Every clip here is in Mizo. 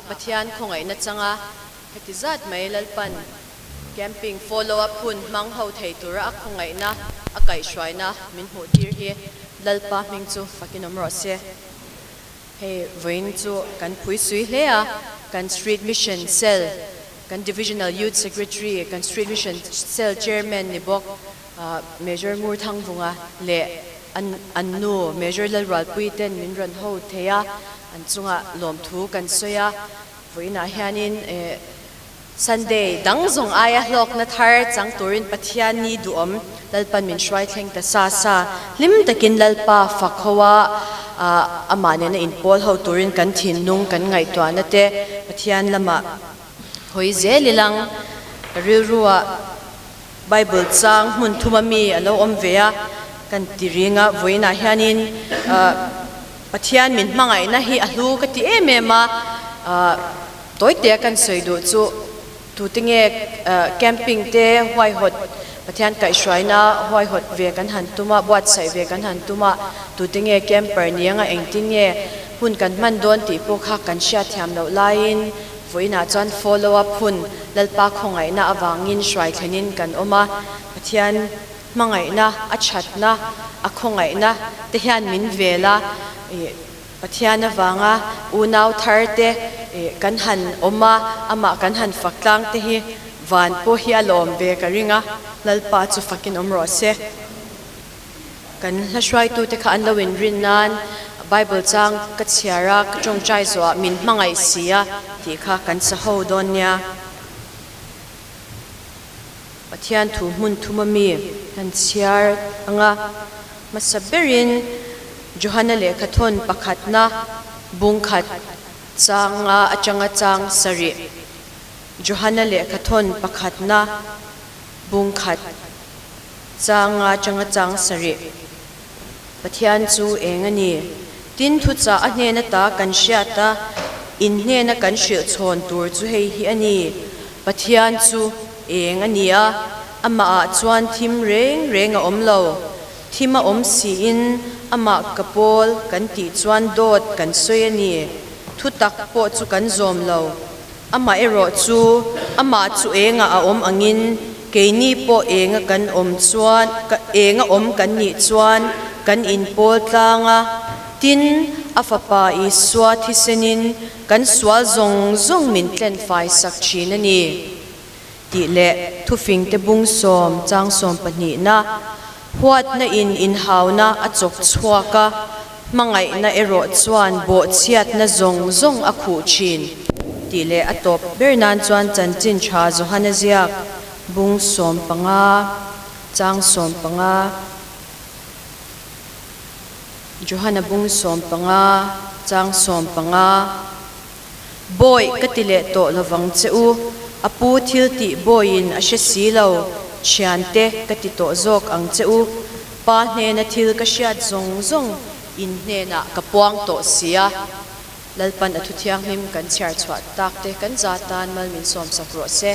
Zingah Pathian khawngaihna changa heti zat mai Lalpan camping follow up hun hmang ho thei tura a khawngaihna a kaihhruaina min hmuh tir hi Lalpa hming chu fakin awm rawh se. Hei vawiin chu kan phui sui hle a, kan Street Mission Cell, kan Divisional Youth Secretary, kan Street Mission Cell Chairman ni bawk Major Ngurthangvunga leh an an nu Major Lalrualpui ten min rawn ho thei a, an chungah lawmthu kan sawi a. Vawiinah hianin Sunday dang zawng aia hlawkna thar chang turin Pathian ni duhawm Lalpan min hruai thleng ta sa sa. Hlim takin Lalpa fak ho a, amah nena inpawl ho turin kan thinlung kan ngaihtuahna te Pathian lamah hawi zel ilang rilruah Bible chang hmun thuma mi a lo awm ve a, kan ti ring a, vawiinah hianin Pathian min hmangaihna hi a hlu ka ti em em a, tawitea kan sawi duh chu tute nge camping te huaihawt Pathian kaihhruaina huaihawt ve kan han tum a, buatsaih ve kan han tum a, tute nge camper ni anga engtin nge hun kan hman dawn tih pawh kha kan hriatthiam loh laiin Vawiinah chuan follow up hun Lalpa khawngaihna avangin hruai thlenin kan awm a, Pathian hmangaihna, a thatna, a khawngaihna te hian min vel a, Pathian avanga unau thar te kan han awm a, amah kan han fak tlang te hi van pawh hi a lawm ve ka ring a, Lalpa chu fakin awm rawh se. Kan hla hruaitute kha an lo inrin nan Bible chang ka chhiar a, ka tawngtai zawhah min hmangaih si a tih kha kan sa ho dawn nia. Pathian thu hmun thuma mi kan chhiar anga hmasa berin Johana lehkhathawn pakhatna bungkhat changa atanga chang sarih Johana lehkhathawn pakhatna bungkhat Changa changa chang sarih. Pathian chu eng a ni? Tin thuchah a hnen ata kan hriat a, in hnena kan hrilh chhawn tur chu hei hi a ni, Pathian chu eng a ni a, amahah chuan thim reng reng a awm lo. Thim a awm siin amah ka pawl kan tih chuan dawt kan sawi a ni. Thutak pawh chu kan zawm lo. Amah erawh chu amah chu engah a awm angin keini pawh enga kan awm chuan enga awm kan nih chuan kan inpawl tlang a, tin, a Fapa Isua thisenin kan sual zawng zawng min tlenfai sak thin a ni tih leh thufingte bung sawm chang sawm pahnihna huatna in inhauna a chawk chhuak a. Hmangaihna erawh chuan bawhchhiatna zawng zawng a khuh thin tih leh a tawp ber nan chuan chanchin tha Johana ziak bung 15 chang 15 Johana bung 15 chang 15 Bawi ka ti leh tawh lovang che u, a pu thil tih bawiin a hre si lo, thiante ka ti tawh zawk ang che u. Pa hnena thil ka hriat zawng zawng in hnenah ka puang tawh si a, Lalpan a thu thianghlim kan chhiar chhuah tak te kan za tan mal min sawmsak rawh se.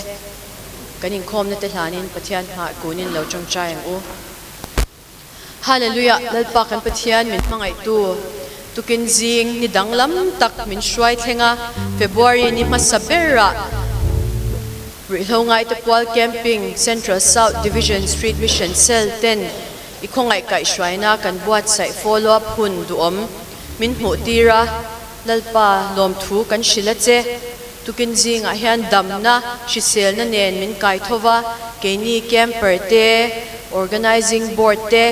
Kan inkhawmna te hlanin Pathian hmah kunin lo tawngtai ang u. Hallelujah! Lalpa kan Pathian min hmangaihtu tukin zing ni danglam tak min hruai thleng a, February ni hmasa berah Ruihhlo ngaite pual Camping, Central South Division Street Mission Cell ten i khawngaih kaihhruaina kan buatsaih follow up hun duhawm min hmuh tir a, Lalpa lawmthu kan hrilh a che. Tukin zingah hian damna, hriselna nen min kai tho va, keini camper te, Organizing Board te,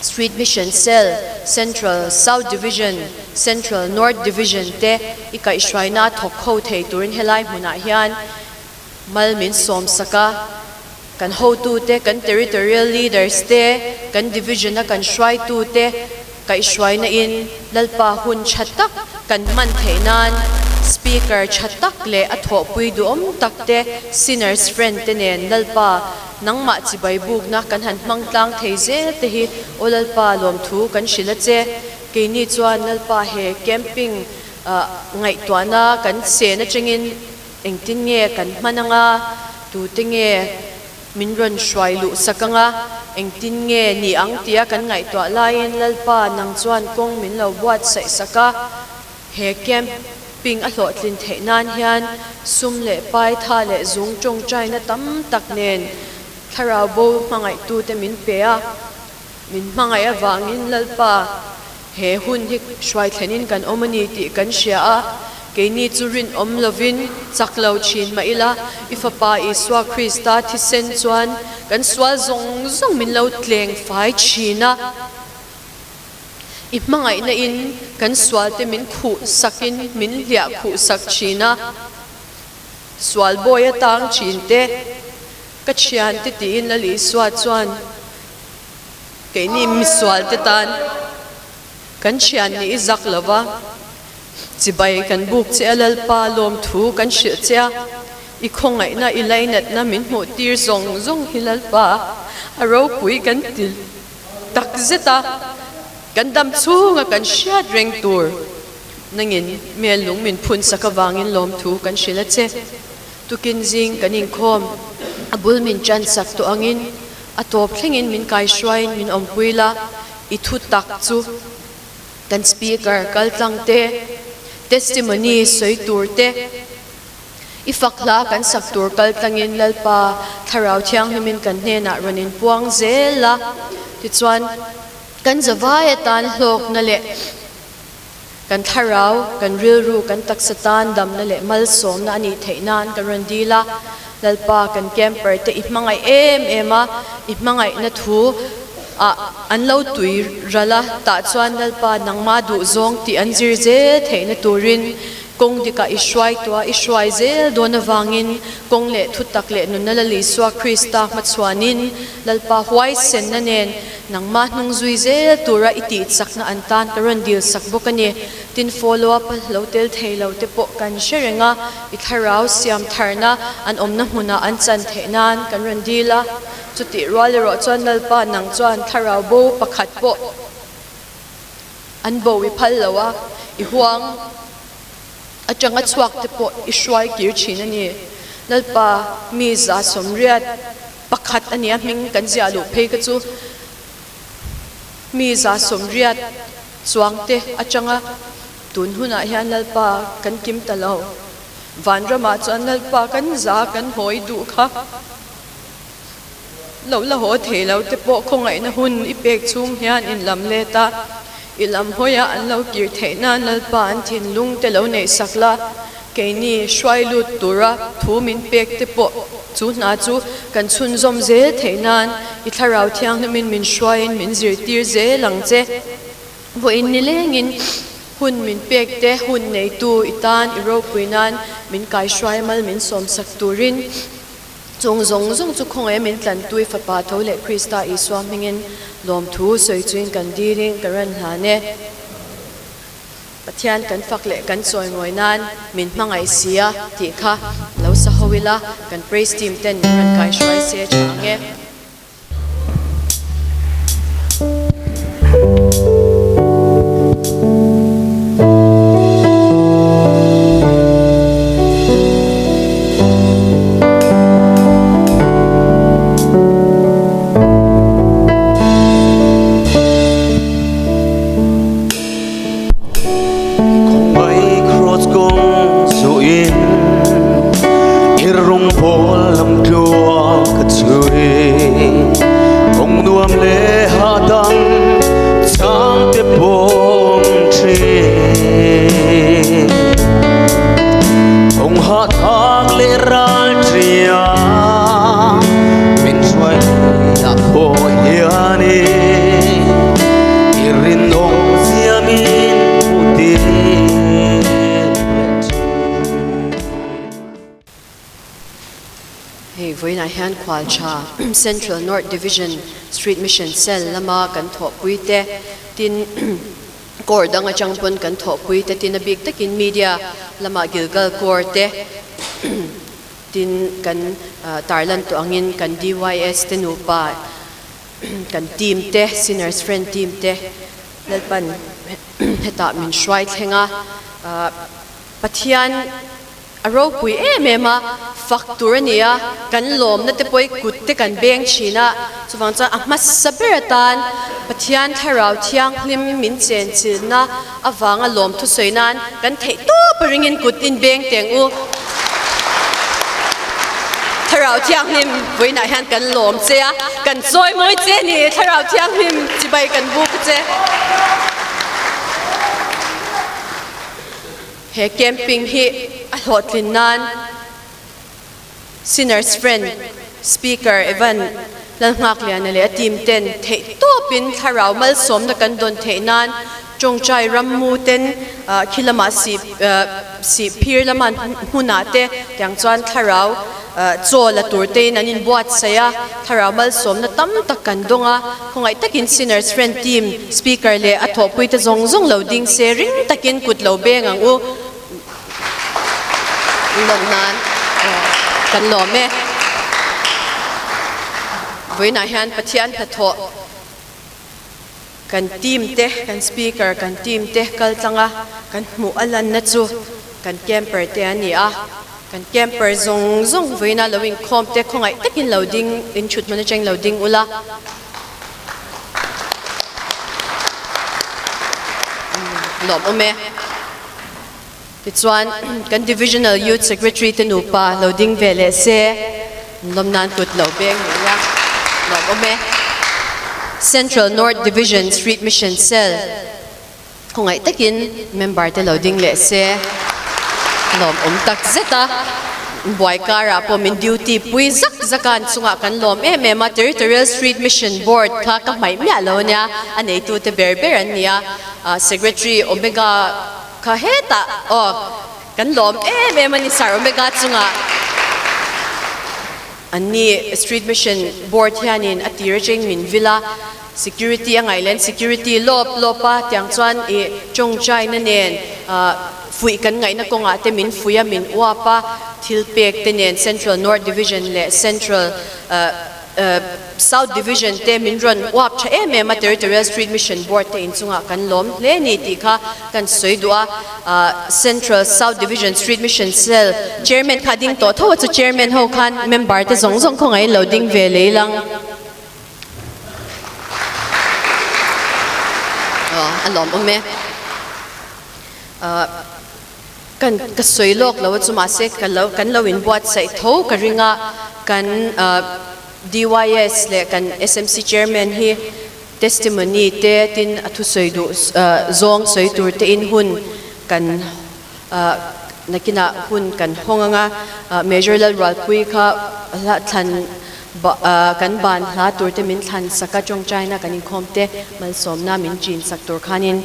Street Mission Cell, Central South Division, Central North Division te i kaihhruaina thawk ho thei turin helai hmunah hian mal min sawmsak a. Kan hotute, kan Territorial Leaders te, kan Division-a kan hruaitute kaihhruaina in Lalpa hun tha tak kan hman theih nan Speaker tha tak leh a thawhpui duhawm tak te Sinners Friend te nen Lalpa Nangmah chibai bukna kan han hmang tlang thei zel te hi aw Lalpa lawmthu kan hrilh a che. Keini chuan Lalpa he camping ngaihtuahna kan chen atangin engtin nge kan hman anga, tute nge min rawn hruai luh sak anga, engtin nge ni ang tia kan ngaihtuah laiin Lalpa nang chuan kawng min lo buatsaih sak a, he camp. Ping a hlawhtlin theih nan hian sum leh pai tha leh zung tawngtaina tam tak nen thlarau bo hmangaihtute min pe a, min hmangaih avangin Lalpa he hun hi hruai thlenin kan awm a ni tih kan hria a, keini chu rinawm lovin chak lo thin mah ila i Fapa Isua Krista thisen chuan kan sual zawng zawng min lo tleng fai thin a. I hmangaihna in kan sualte min khuh sakin min hliah khuh sak thin a, sual bawi a tang thin te, ka thiante tiin Lal Isua chuan keini misualte tan kan thian nih i zak lo va, chibai kan buk che a Lalpa lawmthu kan hrilh che a, i khawngaihna i lainatna min hmuh tir zawng zawng hi Lalpa a ropui kan ti Tak zet a, kan dam chhunga kan hriat reng tur nangin hmel lung min phun sak avangin lawmthu kan hrilh a che. Tukin zing kan inkhawm a bul min tan sak tawh angin a tawp thlengin min kaihruaiin min awmpui la, i thu tak chu kan speaker kaltlang te, testimony sawi tur te, I fak hla kan sak tur kal tlangin Lalpa Thlarau Thianghlimin kan hnenah rawn inpuang zel a, tichuan kan zavai atan hlawkna leh kan thlarau, kan rilru, kan taksa tan damna leh malsawmna a nih theih nan kan rawn dil a. Lalpa kan camper te i hmangaih em em a, i hmangaihna thu ah an lo tui ral a, tah chuan Lalpa nangmah duhzawng tih an zir zel theihna turin Kawng dikah i hruai tuah i hruai zel dawn avangin kawng leh thutak leh nunna Lal Isua Krista hmachhuanin Lalpa huaisenna nen nangmah hnung zui zel tura i tihchakna an tan ka rawn dil sak bawk a ni. Tin follow up a lo tel thei lo te pawh kan hre reng a, i thlarau siam tharna an awmna hmunah an chan theih nan kan rawn dil a. Chutih rual erawh chuan Lalpa nang chuan thlarau bo pakhat pawh An bo i phal lo a, i huang atanga chhuak te pawh i hruai kir thin a ni. Lalpa mi 180 a nia hming kan ziah luh phei kha chu mi 180 chuang te atanga tun hunah hian Lalpa kan kim ta lo. Vanramah chuan Lalpa kan za kan hawi duh kha. Lo la haw thei lo te pawh khawngaihna hun i pek chhung hian in lam let a, i lam hawiah an lo kir theih nan Lalpa an thinlung te lo neih sak la, keini hruai lut tura thu min pek te pawh chu hna chu kan chhunzawm zel theih nan i Thlarau Thianghlimin min hruaiin min zirtir zel ang che. Vawiin nilengin hun min pek te hun neitu i tan i ropui nan min kaihruai mal min sawmsak turin Chung zawng zawng chu khawngaih min tlantui Fapa tho leh Krista Isua hmingin lawmthu sawi chuin kan dilin ka ran hlan e. Pathian kan fak leh kan chawimawi nan min hmangaih si a tih kha lo sa ho ila kan praise team ten min rawn kaihruai se tha ang e. Hei vawiinah hian Khualtha Central North Division Street Mission Cell lama kan thawhpui te tin Corps dang atang pawn kan thawhpui te tin a bik takin media lama Gilgal Corps te tin kan tarlan tawh angin kan DYS te nupa kan team te Sinners Friend team te Lalpan hetah min hruai thleng a, Pathian A ropui em em a, fak tur a ni a, kan lawmna te pawh i kut te kan beng thin a, chuvang chuan a hmasa ber atan Pathian Thlarau Thianghlim min chenchilhna avanga lawm thusawi nan kan theih tawp a ringin kut in beng teng u. Thlarau Thianghlim vawiinah hian kan lawm che a, kan chawi mawi che a ni, Thlarau Thianghlim chibai kan buk che. He camping hi a hlawhtlin nan Sinner's Friend Speaker Evan Lalnghakliana leh a team ten theih tawpin thlarau malsawmna kan dawn theih nan tawngtai rammu ten khi lamah sih phir lama hmunah te tiang chuan thlarau chaw la tur tein an inbuatsaih a, thlarau malsawmna tam tak kan dawng a, khawngaih takin Sinner's Friend team speaker leh a thawhpuite zawng zawng lo ding se ring takin kut lo beng ang u lawm nan kan lawm e. Vawiinah hian Pathian hnathawh kan team te, kan speaker kan team te kal tlang a, kan hmuh a lanna chu kan camper te a ni a, kan camper zawng zawng vawiina lo inkhawm te khawngaih takin lo ding in thut hmun atangin lo ding ula. Lawmawm e. Tichuan kan Divisional Youth Secretary te nupa lo ding ve leh se, lawm nan kut lo beng ngei a, lawmawm e. Central North Division Street Mission Cell khawngaih takin member te lo ding leh se, lawmawm tak zet a. Buai karah pawh min duty pui zak zak a, an chungah kan lawm em em a, Territorial Street Mission Board kha ka hmaih miah lo ania, a neitute ber ber an ni a, Secretary Omega Kha hetah aw kan lawm em em a ni Sir Omega chungah an ni Street Mission Board hianin a tir atangin min vil a, security a ngaih len security lawp lawp a tiang chuan i tawngtaina nen fuih kan ngaihna kawngah te min fuih a min uap a, thil pek te nen Central North Division leh Central South Division te min rawn uap tha em em a, Territorial Street Mission Board te inchungah kan lawm hle ni tih kha kan sawi duh a. Central South Division Street Mission Cell Chairman kha a ding tawh tho a, chu Chairman ho khan member te zawng zawng khawngaih in lo ding ve lei lang. A lawmawm e. Kan ka sawi lawk lo a chu mahse ka lo kan lo inbuatsaih tho ka ring a, kan DYS leh kan SMC Chairman hi testimony te tin a thusawi duh zawng sawi tur te in hun kan nakinah hun kan hawng ang a, Major Lalrualpui kha hla thlan kan ban hla tur te min thlan sak a, tawngtaina kan inkhawm te malsawmna min chin sak tur khanin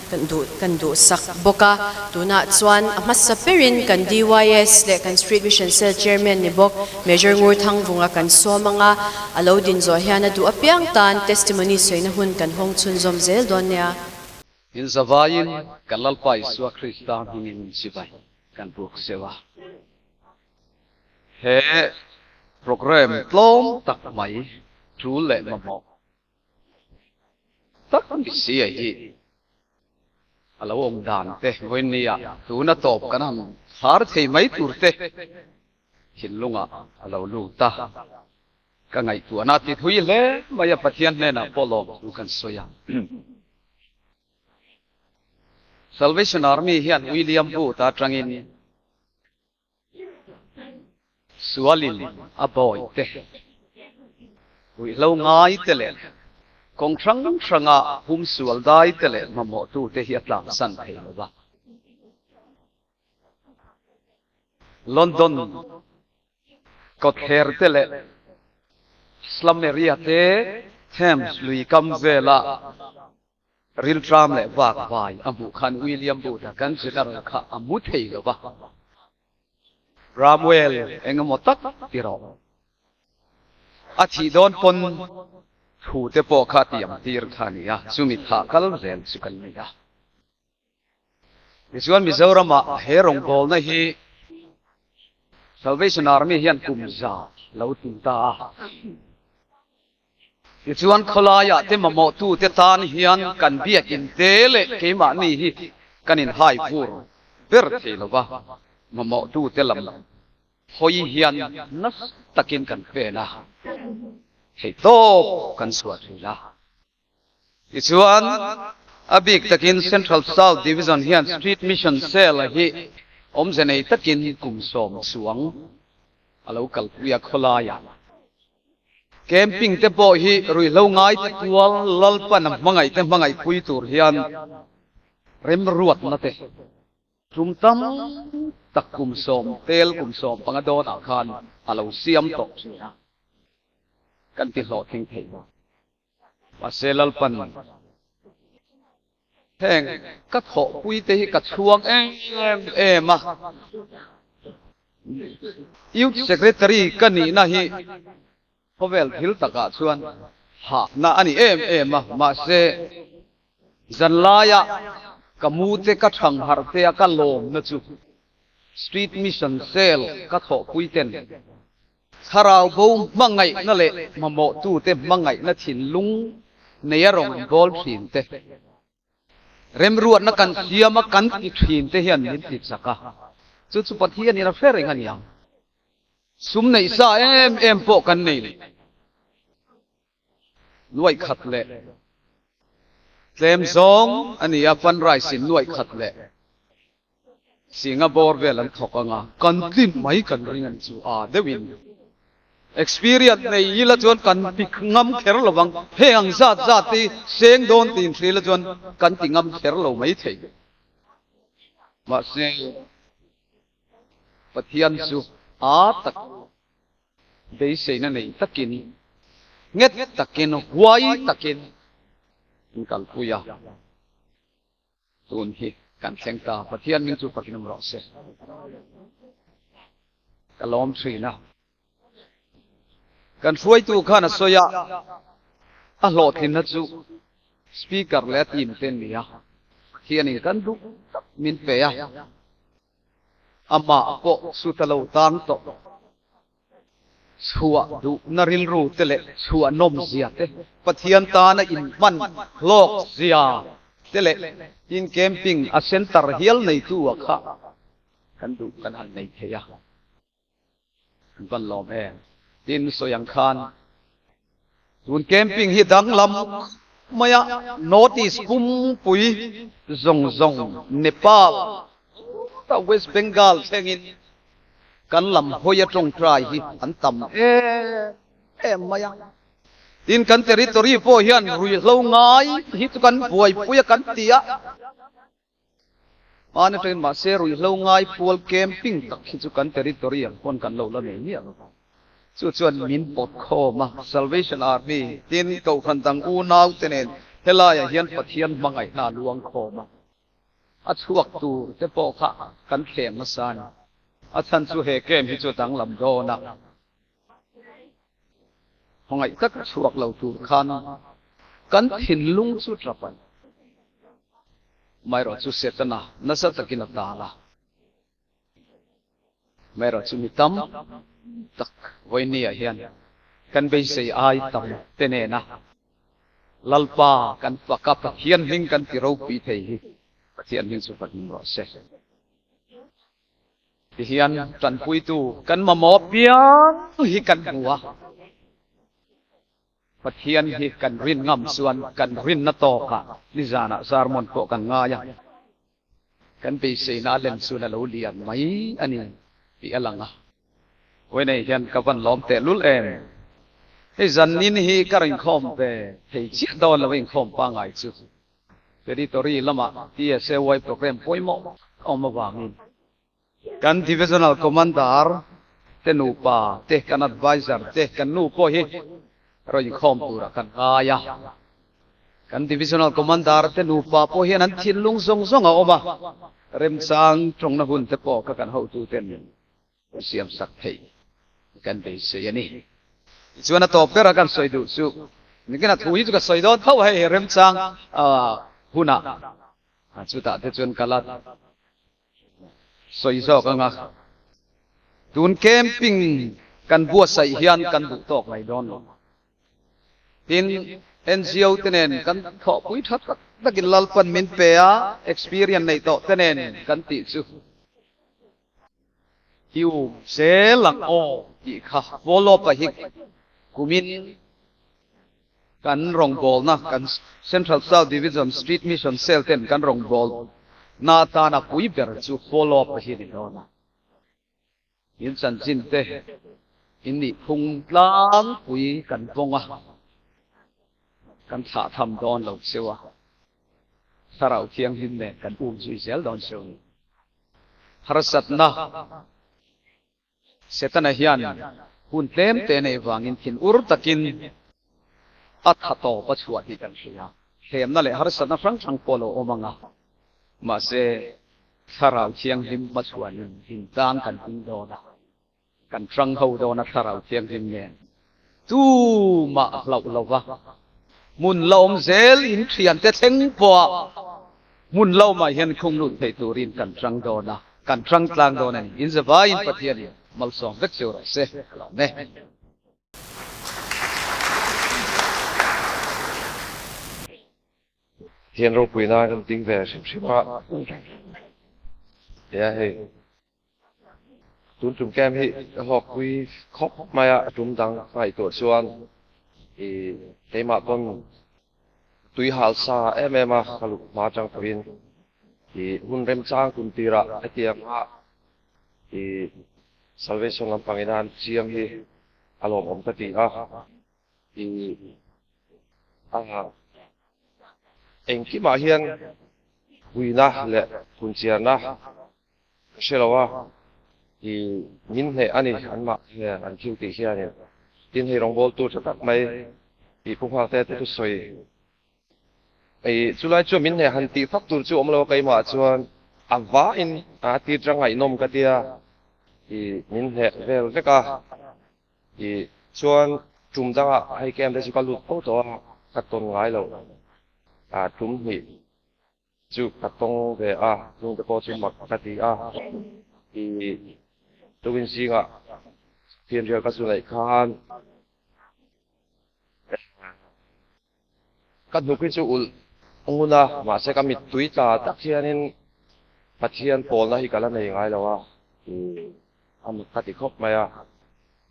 Kan duh kan duhsak bawk a, tunah chuan a hmasa berin kan DYS leh kan Street Mission Cell Chairman ni bawk Major Ngur Thangvunga kan sawm ang a, a lo din zawh hian a duh apiang tan testimony sawina hun kan hawng chhunzawm zel dawn nia. In zavaiin kan Lalpa Isua Krista hmingin chibai kan buk zeuh a. He programme tlawm tak mai tul leh mamawh Tak ni si a hi a lo awm dan te vawiinnia tuna tawp kan han thar thei mai tur te thinlungah a lo lut a, ka ngaihtuahna ti thui hle mai a Pathian hnenah pawh lawm thu kan sawi a. Salvation Army hian William Booth-a atangin Sualin a bawihte ruihhlo ngaite leh kawng hrang hranga hum sual daite leh mamawhtute hi a tlaksan thei lo va. London kawtthler te leh slum area te Thames lui kam vela Rilṭam leh vak vai a hmuh khan William Booth-a kan general kha a mu thei lo va. Bramwell eng emaw tak ti rawh. A thih dawn pawn thu te pawh kha a tiam tir kha a ni a, chumi thah kal zel chu kan nei a. Tichuan Mizoramah he rawngbawlna hi Salvation Army hian kum za lo tum ta a. Tichuan khawlaiah te mamawhtute tan hian kan biakin te leh keimahni hi kan inhai vur ber thei lo va. Mamawhtute lam hawi hian nasa takin kan pen a, theihtawp kan chhuah thin a. Tichuan, a bik takin Central South Division hian Street Mission Cell hi awmze nei takin kum sawm chuang a lo kalpui a khawlaiah. Camping te pawh hi ruihhlo ngai te tual Lalpan a hmangaih te hmangaihpui tur hian remruatna te Tum tam tak kum sawm tel kum 15 dawnah khan a lo siam tawh thin a, kan ti hlawhtling thei lo. Mahse Lalpan heng ka thawhpui te hi ka chhuang em em a, Youth Secretary ka nihna hi Khawvel thil takah chuan hahna a ni em em a, mahse zanlaia ka mu te ka thang harh te a ka lawmna chu Street Mission Cell ka thawhpui ten thlarau bo hmangaihna leh mamawhtute hmangaihna thinlung neia rawn bawl thin te, remruatna kan siam a kan ti thin te hian min ti chak a, chu chu Pathianin a hre reng a ni ang. Sum neih sa em em pawh kan nei lo. Nuaih khat leh tlem zawng a ni a, fund rice in nuaih khat leh singa bawr vel an thawk ang a, kan tlin mai kan ring a ni chu a deuhin. Experience nei ila chuan kan ti ngam kher lo vang, heng ang zat zat te hi seng dawn tiin hria ila chuan kan ti ngam kher lo mai thei. Mahse. Pathian chu a tak beiseina nei takin, nghet takin, huai takin an kalpui a. Tun hi kan thleng ta, Pathian min chu fakin awm rawh se. Ka lawm thin a. Kan hruaitu khan a sawi a, a hlawhtlinna chu Speaker leh a team te an ni a, Pathianin kan duh tak min pe a. Amah pawh chu ta lo tang tawh. Chhuah duhna rilru te leh chhuah nawmzia te, Pathian tana inhman hlawk zia te leh tin camping a centre hial neitu a kha kan duh kan han nei thei a. An van lawm em? Tin sawi ang khan tun camping hi danglam mai a, North East pumpui zawng zawng Nepal ta West Bengal thlengin kan lam hawi a tawngtai hi an tam em em mai a. Tin kan territory pawh hian ruihhlo ngai hi chu kan buaipui a kan ti a. Hmaan atangin mahse ruihhlo ngai pual camping tak hi chu kan territory ang pawn kan lo la nei miah lo. Chu chuan min pawt khawm a, Salvation Army tin Kohhran dang unau te nen helaiah hian Pathian hmangaihna a luang khawm a, a chhuak tur te pawh kha kan thlem nasa a ni. A chhan chu he camp hi chu danglam dawn a. Hmangaih tak chhuak lo tur khan kan thinlung chu tap a ni. Amaherawhchu Setana nasa takin a tal a. Amaherawhchu mi tam tak vawinia hian kan beisei ai tam te nena Lalpa kan fak a, Pathian hming kan ti ropui thei hi Pathian hming chu fak rawh se. Tihian tanpuitu kan mamawh piang hi kan hmu a, Pathian hi kan rin ngam chuan kan rinna tawkah nizanah sermon pawh kan ngai a, kan beiseina a len chuan a lo lian mai a ni tih a lang a. Vawiinei hian ka van lawm tehlul em? Hei zannin hi ka rinkhawm ve thei chiah dawn lo a inkhawm pangngai chu. Territory lamah TSAY program pawimawh a awm avangin kan Divisional Commander te nupa te, kan Adviser te, kan nu pawh hi rawn inkhawm turah kan ngai a. Kan Divisional Commander te nupa pawh hian an thinlung zawng zawng a awm a, remchang tawngna hun te pawh kha kan hotuten siam sak theih kan beisei a ni. Tichuan a tawp bera kan sawi duh chu nikin a thu hi chu ka sawi dawn tho a, hei remchang hunah chutah te chuan ka la sawi zawk ang a. Tun camping kan buatsaih hian kan duh tawk mai dawn lo. Tin, NGO te nen kan thawhpui tha tak takin Lalpan min pe a, experience neih tawh te nen kan tih chu. I um zel ang aw tih kha follow up ah hi kumin kan rawngbawlna kan Central South Division Street Mission Cell ten kan rawngbawlna atana pui ber chu follow up hi a ni dawn a. In chanchin te in nih phung tlangpui kan vawng a, kan thlah tham dawn lo cheu a, Thlarau Thianghlim nen kan um zui zel dawn cheu a ni. Harsatna Setana hian hun tlem te nei vangin thin ur takin a tha tawp a chhuah tih kan hria. Thlemna leh harsatna hrang hrang pawh a lo awm ang a, mahse Thlarau Thianghlim hmachhuanin intang kan hming dawn a, kan hrang ho dawn a Thlarau Thianghlim nen tumah hlauh lova hmun la awm zel in thiante thleng pawha hmun la awmah hian khung lut thei turin kan hrang dawn a, kan hrang tlang dawn a ni. In zavaiin Pathianin malsawm vek chu rawh se ka lawm e. Thian ropui nan kan ding ve hrim hrim a, nia hei tun tum camp hi ka hlawkpui khawp mai a, a tum dang ka ngaihtuah chuan i keimah pawn tui hal sa em em a ka luh hma atang pawhin i hun remchang kum tirah hetiang a i salvation lampang ina an chiang hi a lawmawm ka ti a. I a engkimah hian huina leh phunchiarna ka hre lo a, i min hneh a ni anmah hian an thil tih hianin. Tin, hei rawngbawltu tha tak mai tih pu nghal te te thu sawi. I chulai chuan min hneh han tih fak tur chu awm lo a keimah chuan a vain a tir tang ngaihnawm ka tia i min hneh vel vek a. I chuan tum dangah hei camp te chu ka lut fo tawh a, ka tawn ngai lo. A tum hnih chu ka tawng ve a, chung te pawh chu mak ka ti a. I tukin zingah fianrial ka zu neih khan ka hnuk hi chu ulh ngun a, mahse ka mittui tla tak hianin Pathian pawlna hi ka la nei ngai lo a, i a mit ka ti khawp mai a.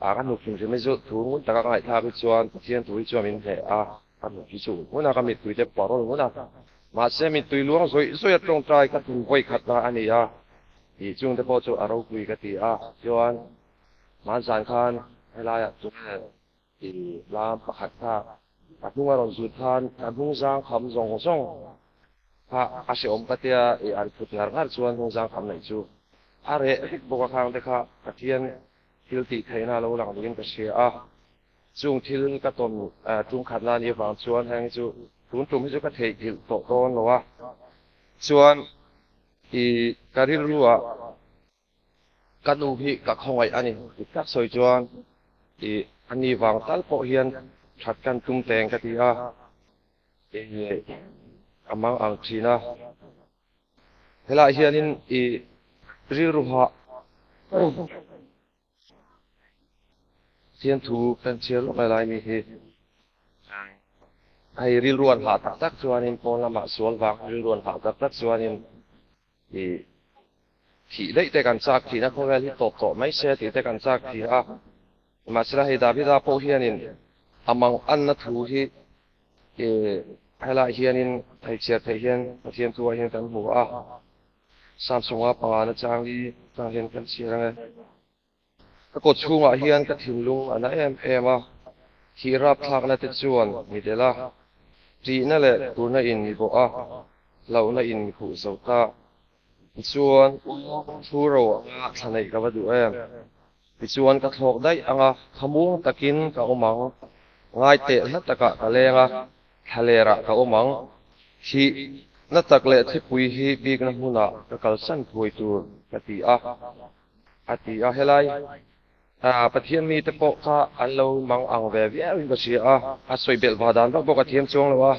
A ka hnuk hrim hrim hi chu thu ngun taka ka ngaihthlak hi chuan Pathian thu hi chuan min hneh a, ka hnuk hi chu ulh ngun a, ka mittui te parawl ngun a. Mahse mittui luang zawih zawih a tawngtai ka tum vawi khatna a ni a, tih chungte pawh chu a ropui ka ti a. Chuan hmanzan khan helaiah chuan I lam pakhat kha a hnung a rawn zut khan a hnung zang kham zawng zawng kha a hrehawm ka tia i an phut ngar ngar chuan hnung zang kham neih chu a reh vek bawk a khang te kha Pathian thil tih theihna a lo lang niin ka hria a, chung thil ka tawn tum khat na nih avang chuan heng hi chu tun tum hi chu ka theihnghilh tawh dawn lo a, chuan i ka rilru ah. Ka nu hi ka khawngaih a ni. Dik tak sawi chuan i a ni vang tal pawh hian that kan tum teng ka ti a, i a mang ang thin a. Helaiah hianin i rilru hah Siamthu kan chhiar lawk lai mi hi hei rilru an hah tak tak chuanin pawn lamah sual vang rilru an hah tak tak chuanin i thih daih te kan chak thin a, khawvel hi tawp tawh mai se tih te kan chak thin a. Mahsela hei Davida pawh hianin a mang anna thu hi i helaiah hianin thei chhiar theih hian Pathian thuah hian kan hmu a. Samsung-a pangana chang hi tah hian kan chhiar ang e. Ka kawt chhungah hian ka thinlung a na em em a, thih rapthlakna te chuan mi delh a, ṭihna leh turna in mi bawh a, hlauhna in mi khuh zo ta. Tichuan, thu ro anga thla neih ka va duh em? Tichuan ka thlawk daih ang a, thlamuang takin ka awm ang. Ngai teh hla takah ka leng a, thla lerah ka awm ang. Thih na tak leh thipui hi bikna hmunah ka kalsan thuai tur ka ti a, a ti a. Helai Pathian mite pawh kha an lo mang ang ve viauin ka hria a, a sawi belh va dan vak bawk a thiam chuang lo a.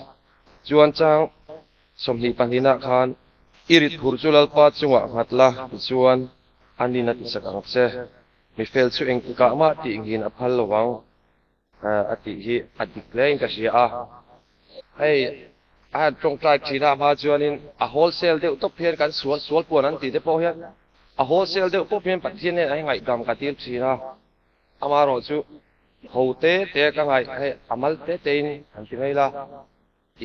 Chuan chang 22 ah khan i rit phurh chu Lalpa chungah nghat la tichuan a nin a tisak ang che. Mi fel chu engtikah mah tih nghin a phal lo ang. A tih hi a dik hlein ka hria a. Hei a han tawngtai thin a hma chuanin a wholesale deuh tawp hian kan sual sual puan an tih te pawh hian A wholesale deuh pawp hian Pathian nen a ngaihdam ka tir thin a, amaherawhchu ho te te ka ngaih hei a mal te te in han ti mai la,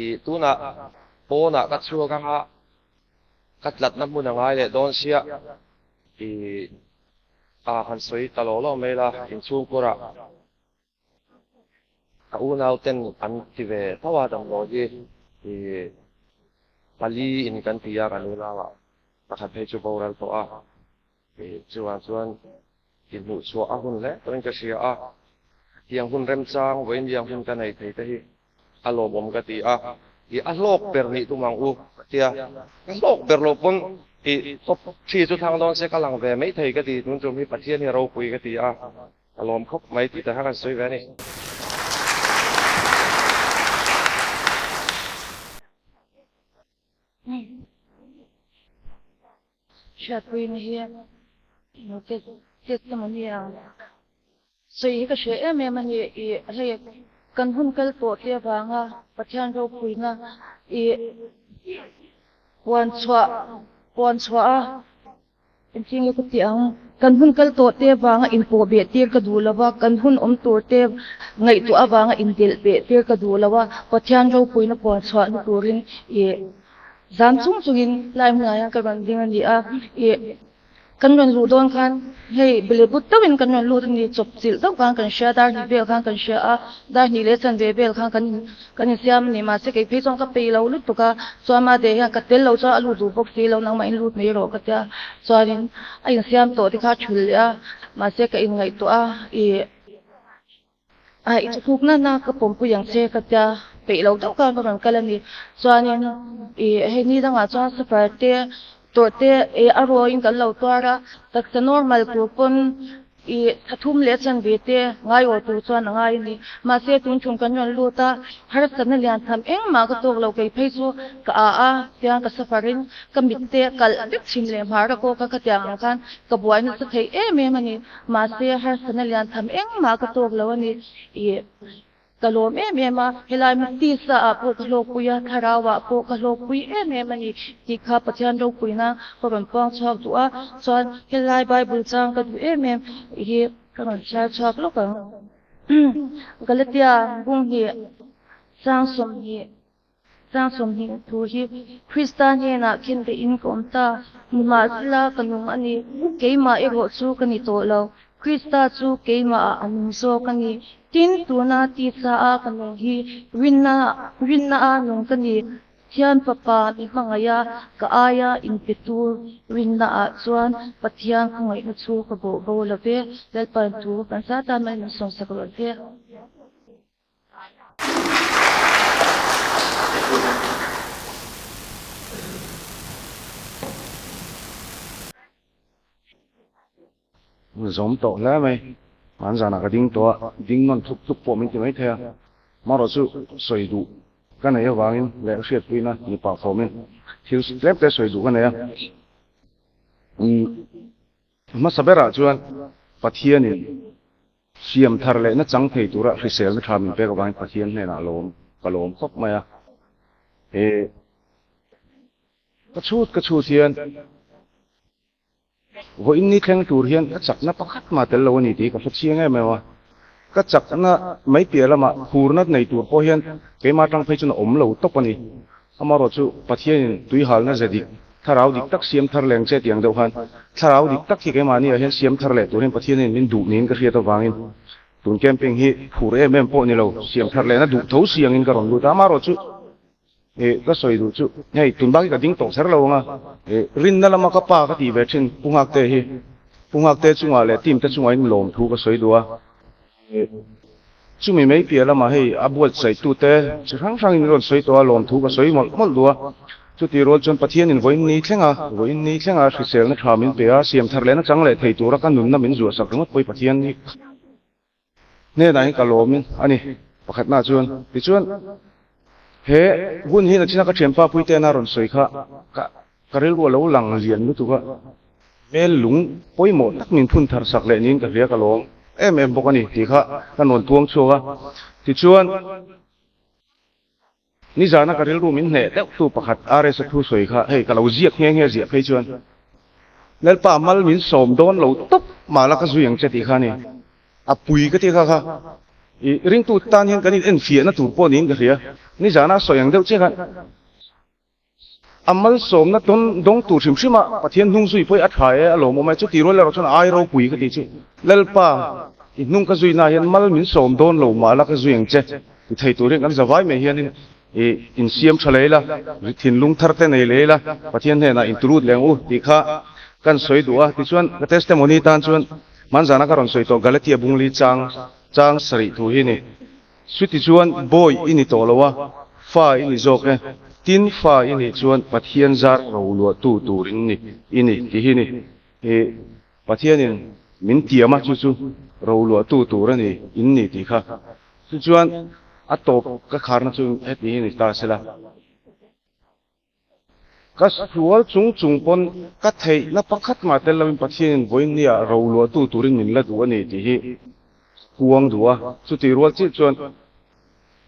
i tunah pawnah ka chhuak anga ka tlatna hmun a ngai leh dawn sia, i a han sawi ta lo lo mai la inchhungkurah. Ka unau ten an ti ve tho a damdawi hi i pali in kan ti a kan unau ah pakhat phei chu boral tawh a i chuvang chuan i hmuh chhuah a hun hle tawhin ka hria a tiang hun remchang vawiin liang hun ka nei thei te hi a lawmawm ka ti a, i a hlawk ber nih tum ang u ka ti a, ka hlawk ber lo pawn i top thi chu thlang dawn se ka lang ve mai thei ka ti tun tum hi Pathian hi a ropui ka ti a. A lawm khawp mai tih te kha kan sawi ve a ni. Hriatpuina hi note tet emaw ni ang sawi hi ka hre em em a ni. I hei kan hun kal tawh te avanga Pathian ropuina i puan chhuah puan chhuah a. Engtin nge ka ti ang? Kan hun kal tawh te avanga inpawh beh tir ka duh lo va, kan hun awm tur te ngaihtuah avanga indelh beh tir ka duh lo a, Pathian ropuina puan chhuahna turin i zam chung chungin lai hmunah hian ka rawn ding a ni a, i kan rawn luh dawn khan hei bele but deuhin kan rawn lut a ni, chawp chilh deuh khan kan hria, dar hnih vel khan kan hria a, dar hnih leh chanve vel khan kan Kan insiam a ni, mahse kei phei chuan ka peih lo lutuk a, chuan mate hian ka tel lo chuan a lut duh bawk si lo, nangmah in lut mai rawh ka tia, chuanin a insiam tawh te kha a thul leh a, mahse ka inngaihtuah a, ih a i chhuk nana ka pawmpui ang che ka tia, peih lo deuh khan ka rawn kal a ni, chuanin ih hei ni dangah chuan safar te tawrh te ih a rawin kan lo tuar a, taksa normal tur pawn I thathum leh chanve te ngaiawh tur chuan a ngai a ni. Mahse tun chung kan rawn lut a, harsatna lian tham engmah ka tawk lo kei phei chu ka a a, tiang ka safarin ka mit te kalh vek chhim leh hmar a kawk a khatiang ang khan ka buai nasa thei em em a ni. Mahse harsatna lian tham engmah ka tawk lo a ni. I. Ka lawm em em a, helai Mutisa ah pawh ka hlawkpui a, Thlarau ah pawh ka hlawkpui em em a ni tih kha Pathian ropuina ka rawn puang chhuak duh a, chuan helai Bible chang ka duh em em hi ka rawn chhiar chhuak lawk ang. Galatia bung hnih chang 20 chang 20 thu hi Krista hnenah khenbehin ka awm ta, nimahsela ka nung a ni, keimah erawh chu ka ni tawh lo, Krista chu keimahah a nung zawk a ni. Tin, tuna tisa a ka nung hi rinna rinna a nung ka ni. Thian Fapa mi hmangaih a, ka aia inpe tur rinna ah chuan Pathian khawngaihna chu ka bawh bo lo ve. Lalpan thu kan sa tan mai min sawmsak rawh se. Zawm tawh hle mai. Hman zanah ka ding tawh a, ding nawn tluk tluk pawh min ti mai thei a. Marawh chu sawi duh ka nei avangin leh hriatpuina ni pah fawmin thil tlem te sawi duh ka nei a. Hmasa berah chuan Pathianin siam thar leh na chang thei tura hriselna tha min pek avangin Pathian hnenah lawm ka lawm khawp mai a. He ka chhut ka chhut hian Vawiin ni thleng tur hian ka chakna pakhat mah tel lo a ni tih ka hre chiang em em a. Ka chakna mai piah lamah phurna nei tur pawh hian keimah atang phei chuan a awm lo tawp a ni. Amaherawh chu Pathianin tuihalna ze dik, thlarau dik tak siam thar leng che tih ang deuh khan thlarau dik tak hi keimahniah hian siam thar leh tur hian Pathianin min duh niin ka hriat avangin tun camping hi phur em em pawh ni lo, siam thar lehna duh tho si angin ka rawn lut a. Amaherawh chu. Ih, ka sawi duh chu, hei tun bak hi ka ding tawh kher lo ang a, ih, rinna lama ka pa ka tih ve thin Pu Nghakte hi, Pu Nghakte chungah leh team te chungah in lawm thu ka sawi duh a, ih, chumi mai piah lamah hei a buatsaih tute chi hrang hrang in rawn sawi tawh a, lawm thu ka sawi mawlh mawlh duh a, chutih rual chuan Pathian in vawiin ni thleng a, vawiin ni thleng a hriselna tha min pe a, siam thar lehna chang leh thei tura ka nunna min zuahsak ringawt pawh hi Pathian hi Hnenah hian ka lawm a ni pakhatna chuan. Tichuan, he hun hi nachina ka thianpa Puitena rawn sawi kha ka ka rilru a lo lang lian lutuk a, hmel lung pawimawh tak min phun thar sak leh niin ka hria ka lawm em em bawk a ni tih kha ka rawn puang chhuak a. Tichuan, Nizana ka rilru min hneh deuh tu pakhat RS-a thu sawi kha hei ka lo ziak nghe nghe ziah phei chuan Lalpa mal min sawm dawn lo tawp mah la ka zui ang che tih kha a ni. A pui ka ti kha kha. I ringtu tan hian kan in enfiahna tur pawh niin ka hria. Nizana a sawi ang deuh che khan a malsawmna tawn dawng tur hrim hrim a Pathian hnung zui pawh hi a tha e, a lawmawm e. Chuti rual erawh chuan a ai ropui ka ti chu. Lalpa, i hnung ka zuina hian mal min sawm dawn lo mah la ka zui ang che ti thei tur hian kan zavai mai hianin i insiam tha leh ila, thinlung thar te nei leh ila, Pathian hnenah inturut leh ang u tih kha kan sawi duh a. Tichuan ka testimony tan chuan Hmanzana ka rawn sawi tawh Galatia bungli chang chang sarih thu hi ni. Chuti chuan bawi i ni tawh lo a, fa i ni zawk e. Tin, fa i nih chuan Pathian zar ro luahtu tur in ni i ni tih hi ni. I Pathianin min tiam a, chu chu ro luahtu tur a ni in ni tih kha. Chu chuan a tawp ka kharna chu heti hi ni ta sela. Ka sual chung chung pawn ka theihna pakhat mah tel loin Pathianin vawinia ro luahtu turin min la duh a ni tih hi kuang duh a. Chutih rual chiah chuan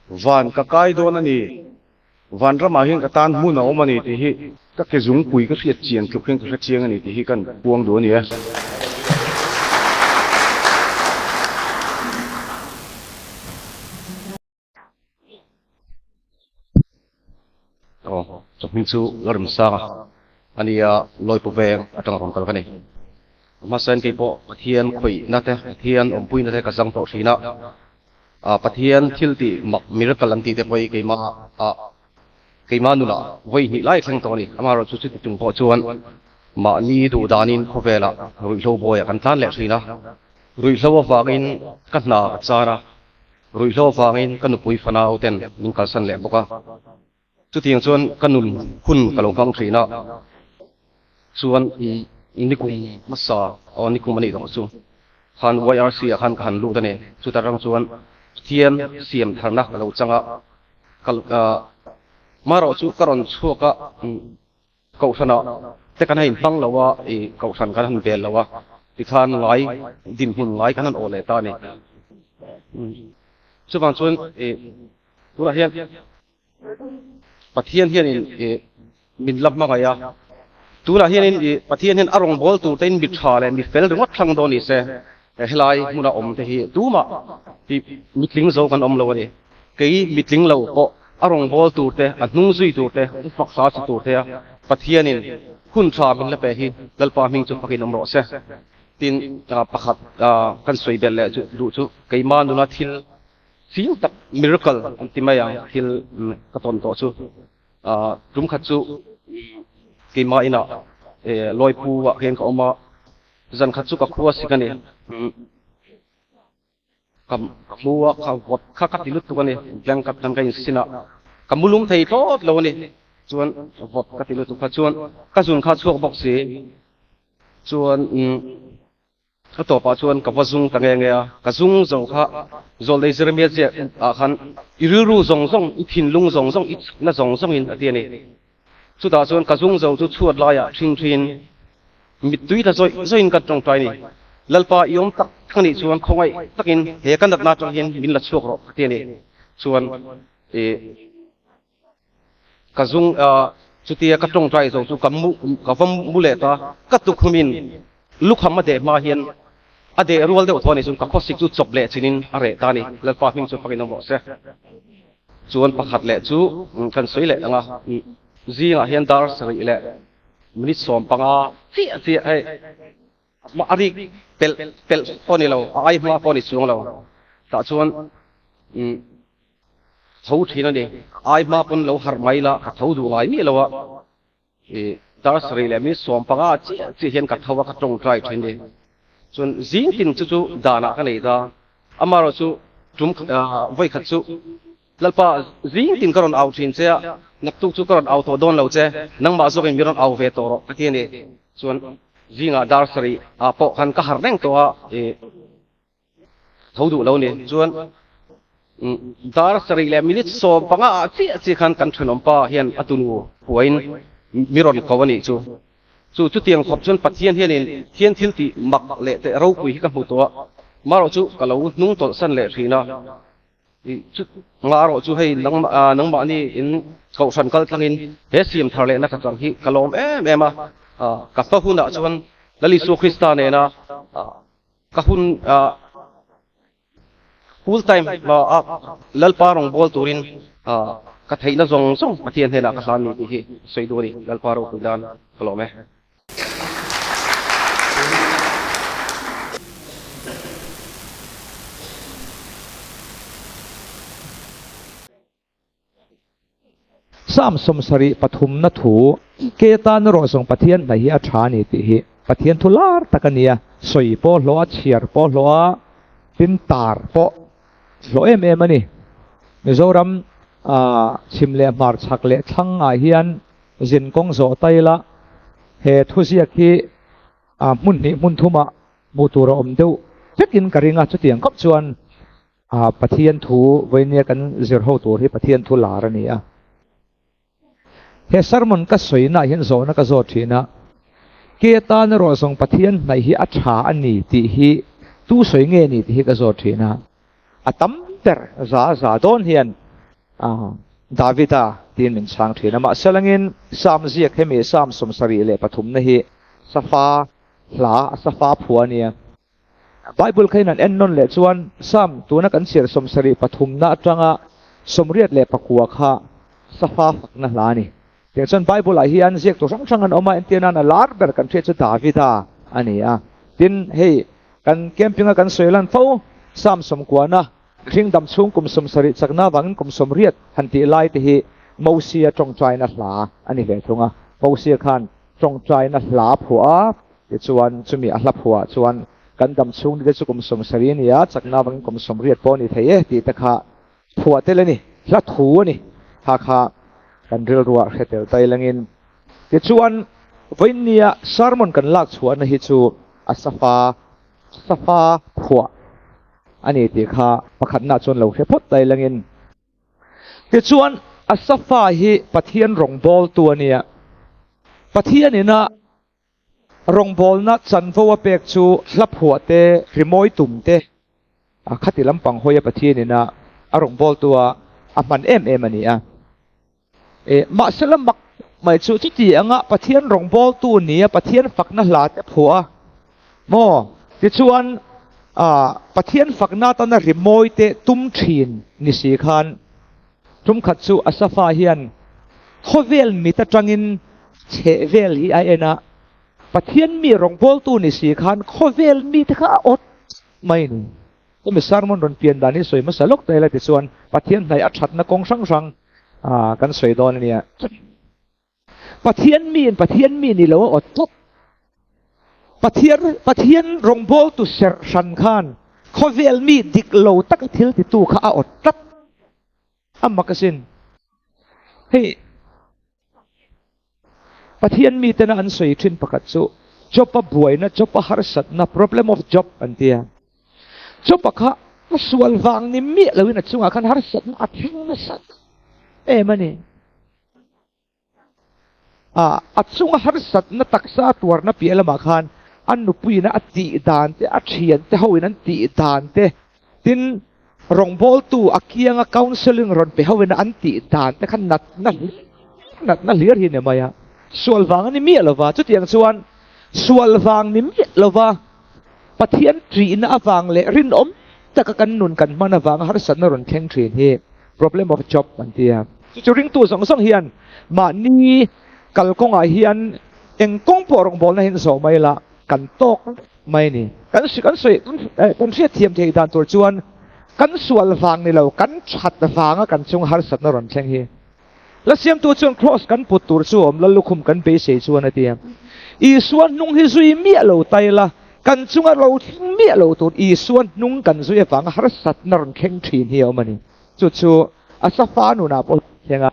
van ka kai dawn a ni, van ramah hian ka tan hmun a awm a ni tih hi ka ke zungpui ka hriat chian tluk hian ka hre chiang a ni tih hi kan kuang duh a ni e. Aw, chawhming chu Lalremsanga a nia, Lawipu veng atanga rawn kal ka ni. Hmasain kei pawh Pathian khawihna te, Pathian awmpuina te ka zang tawh thin a, Pathian thil tih mak miracle an tih te pawh hi keimah ah keimah nunah vawi hnih lai thleng tawh a ni. Amaherawhchu chuti chung pawh chuan mahni duh danin khawvelah ruihhlo bawiah kan tlan leh thin a, ruihhlo avangin ka hna ka char a, Ruihhlo avangin ka nupui fanau ten min kalsan leh bawk a, chutiang chuan ka nun hun ka lo hmang thin a, chuan nikum hmasa aw nikum a nih tawh chu khan YRC ah khan ka han lut a ni, chuta rang chuan Pathian siam tharna ka lo chang a, ka marawh chu ka rawn chhuak a. Kohhranah te kan han inhmang lo a, i kohhran kan han vel lo a, tikhan ngai dinhmun ngai kan han awh leh ta a ni. Chuvang chuan i tunah hian Pathian hianin i min la hmangaih a, tunah hianin i Pathian hian a rawngbâwl tur tein mi ṭha leh mi fel ringawt thlang dawn ni se, helai hmuna awm te hi tumah i mitling zo kan awm lo a ni. Kei mitling lo pawh A rawngbâwl tûr te, a hnung zui tûr te, a fak hla che tûr te a Pathianin hun ṭha min la pe hi Lalpa hming chu fakin awm rawh se. Tin, pakhat kan sawi belh leh chu duh chu keimah nuna thil fing tak, miracle an ti mai ang, thil ka tawn tawh chu tum khat chu keimah inah Lawipu ah hian ka awm a, zan khat chu ka khua sik a ni. Ka mu a, ka vawt kha ka ti lutuk a ni, blanket khan ka insin a, ka mu lum thei thlawt lo a ni, chuan vawt ka ti lutuk kha chuan ka zun kha a chhuak bawk si, chuan ka tawpah chuan ka va zung ta nge nge a, ka zung zo kha Zawlnei Jeremia ziak ah khan i rilru zawng zawng, i thinlung zawng zawng, i chakna zawng zawng in a ti a ni, chutah chuan ka zung zo chu chhuat laiah ṭhing ṭhin. Mittui tla zawih zawihin kan tawngtai ni. Lalpa i awm tak tak anih chuan khawngaih takin he ka natna atang hian min la chhuak rawh ka ti a ni. Chuan i ka zung chutia ka tawngtai zo chu ka mu ka va mu leh ta ka tukhumin lukham a deh hma hian a deh rual deuh thaw anih chuan ka khawsik chu chawp leh chinin a reh ta a ni. Lalpa hming chu fakin awm rawh se. Chuan pakhat leh chu kan sawi leh ang a, zingah hian dar sarih leh Minute 15 chiah chiah hei a rik pelh pelh pawh ni lo, a ai hma pawh ni chuang lo. Tah chuan tho thin a ni. Ai hma pawn lo harh mai la, ka tho duh ngai miah lo a. Dar sarih leh minute 15 chiah chiah hian ka tho a, ka tawngtai thin a ni. Chuan zing tin chu chu danah ka nei ta. Amaherawh chu tum vawi khat chu Lalpa, zing tin ka rawn au thin che a, naktuk chu ka rawn au tawh dawn lo che, nangmah zawkin min rawn au ve tawh rawh ka ti a ni. Chuan zingah dar sarih ah pawh khan ka harh reng tawh a, i tho duh lo ni. Chuan dar sarih leh minute 15 ah chiah chiah khan kan thenawmpa hian a tunu puain mi rawn ko a nih chu. Chu chutiang khawp chuan Pathian hianin thian thil tih mak leh teh ropui hi ka hmu tawh a, marawh chu ka lo hnung tawlhsan leh thin a. Nga erawh chu hei nangmahni in kohhran kal tlangin he siam thar lehna ka chang hi ka lawm em em a, ka hma hunah chuan Lal Isua Krista nena ka hun full time a Lalpa rawngbâwl turin ka theihna zawng zawng Pathian hnenah ka hlan ni tih hi sawi duh a ni. Lalpa ropui nan ka lawm e. Psalm 73na thu, Ke tan erawh zawng Pathian hna hi a tha a ni tih hi Pathian thu lar tak a nia, sawi pawh hlawh a, chhiar pawh hlawh a, tin tar pawh hlawh em em a ni. Mizoram chhim leh hmar chhak leh thlang ah hian zin kawng zawh ta ila he thuziak hi hmun hnih hmun thumah hmuh tur a awm deuh vekin ka ring a, chutiang khawp chuan A Pathian thu vawinia kan zir ho tur hi Pathian thu lar a ni a. He sermon ka sawinaah hian zawhna ka zawt thin a, Ke atan erawh zawng Pathian hnaih hi a tha a ni tih hi tu sawi nge ni tih hi ka zawt thin a. A tam ber za za dawn hian Davida tiin min chhang thin a. Mahse langin Psalm ziak hemi Psalm 73na hi safa hla a safa phua a nia. Bible kha in an en nawn leh chuan Psalm tuna kan chhiar 73na atanga 89 kha safa fakna hla a ni. Tiang chuan Bible ah hian ziaktu hrang hrang an awm a, entir nan a lar ber kan hriat chu Davida a ni a. Tin, hei kan camping a kan sawi lan fo Psalm 90na hring dam chhung kum 70 chakna avangin kum 80 han tih lai te hi Mosia tawngtaina hla a ni ve thung a. Mosia khan tawngtaina hla phuah a, Tichuan, chumi a hla phuah chuan kan dam chhung nite chu kum 70 a ni a, chakna avangin kum 80 pawh a ni thei e tih te kha phuah tel a ni, hla thu a ni. Kha kha kan rilruah hre tel ta ilangin. Tichuan, vawiinnia sermon kan lak chhuahna hi chu a safa safa phuah a ni tih kha pakhatna chuan lo hre phawt ta ilangin. Tichuan, Asafa hi Pathian rawngbawltu a nia. Pathianin a rawngbawlna chanvo a pek chu hla phuah te, rimawi tum te, a khati lampang hawia Pathianin a a rawngbawltu a a hman em em a ni a. E, mahsela mak mai chu chuti anga Pathian rawngbawltu nia Pathian fakna hla te phuah a maw? Tichuan, a Pathian fakna atana rimawi te tum thin ni si khan tum khat chu Asafa hian khawvel mit atangin chheh vel hi a en a, Pathian mi rawngbawltu ni si khan khawvel mite kha a awt mai a ni. Hemi sermon rawn pian dan hi sawi hmasa lawk ta ila tichuan Pathian hnaih a thatna kawng hrang hrang kan sawi dawn a nia. Pathian miin Pathian mi ni lo a awt tawp. Pathian Pathian rawngbawltu serh hran khan khawvel mi dik lo taka thil titu kha a awt tlat. A mak asin. Hei Pathian mitena an sawi thin pakhat chu Job-a buaina, Job-a harsatna, problem of Job an ti a. Job-a kha a sual vang ni miah loin a chungah khan harsatna a thleng nasa em a ni. A a chunga harsatna taksa tuarna piah lamah khan a nupuiin a tih dan te, a thiante hoin an tih dan te, tin rawngbawltu a kianga counselling rawn pe hoin an tih dan te kha natna natna hlir hi ni mai a. Sual vang a ni miah lova, chutiang chuan sual vang ni miah lova Pathian ṭihna avang leh rinawm taka kan nun kan hman avanga harsatna rawn thleng ṭhin hi problem of job an ti a. Chu chu ringtu zawng zawng hian mahni kalkawngah hian eng kawng pawh rawngbawlna hian zawh mai la kan tawk mai a ni. Kan kan sawi kan hriatthiam theih dan tur chuan kan sual vang ni lo kan ṭhat vanga kan chung harsatna rawn thleng hi La siamtu chuan Kraws kan put tur chu awm la lukhum kan beisei chuan a ti a. Isua hnung hi zui miah lo ta ila, kan chunga ro thleng miah lo tur Isua hnung kan zui avanga harsatna rawn thleng thin hi a awm a ni. Chu chu a safa nunah pawh a thleng a.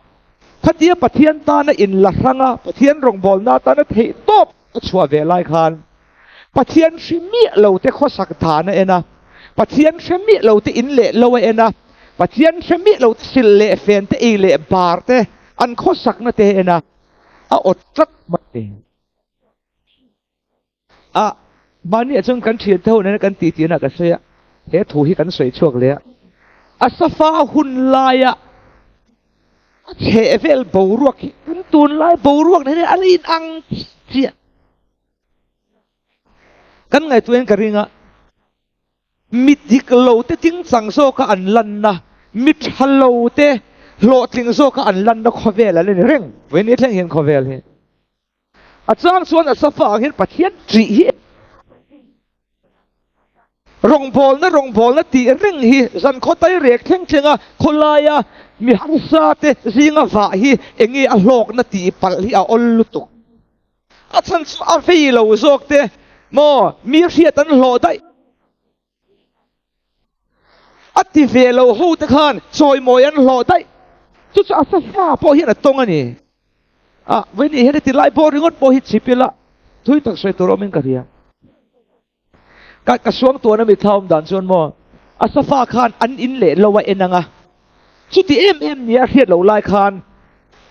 Khatia Pathian tana inla hranga Pathian rawngbawlna atana theih tawp a chhuah ve lai khan Pathian hre miah lo te khawsak dan a en a, Pathian hre miah lo te in leh lo a en a, Pathian hre miah lo te sil leh fen te ei leh bar te an khawsakna te a en a, a awt tlat mai. A mahni ah chuan kan thian te ho nena kan titi na ka sawi a, he thu hi kan sawi chhuak leh a, a safa hun laia a chheh vel boruak hi kan tunlai boruak nen hian a la inang chiah. Kan ngaihtuahin ka ring a, mi dik lo te chingchang zawka an lanna, mi tha lo te hlawhtling zawka an lanna khawvel an ni reng. Vawiin thleng hian khawvel hi a chang chuan a safa ang hian Pathian ṭih hi rawngbawlna rawngbawlna tih reng hi zan khawtai rek thleng thleng a khawlaia mi harsa te zinga vah hi enge a hlawkna tih palh hi a awl lutuk. A chhan chu a vei lo zawk te maw mi hriat an hlawh daih. A ti ve lo ho te khan chawimawi an hlawh daih. Chu chu a safa pawh hian a tawng a ni. A vawiin hian heti lai pawh ringawt pawh hi chip ila thui tak sawi tur awmin ka hria. Ka ka suang tuan a mitthla awm dan chuan maw a safa khan an in leh lo a en ang a, chuti em em nia a hriat loh lai khan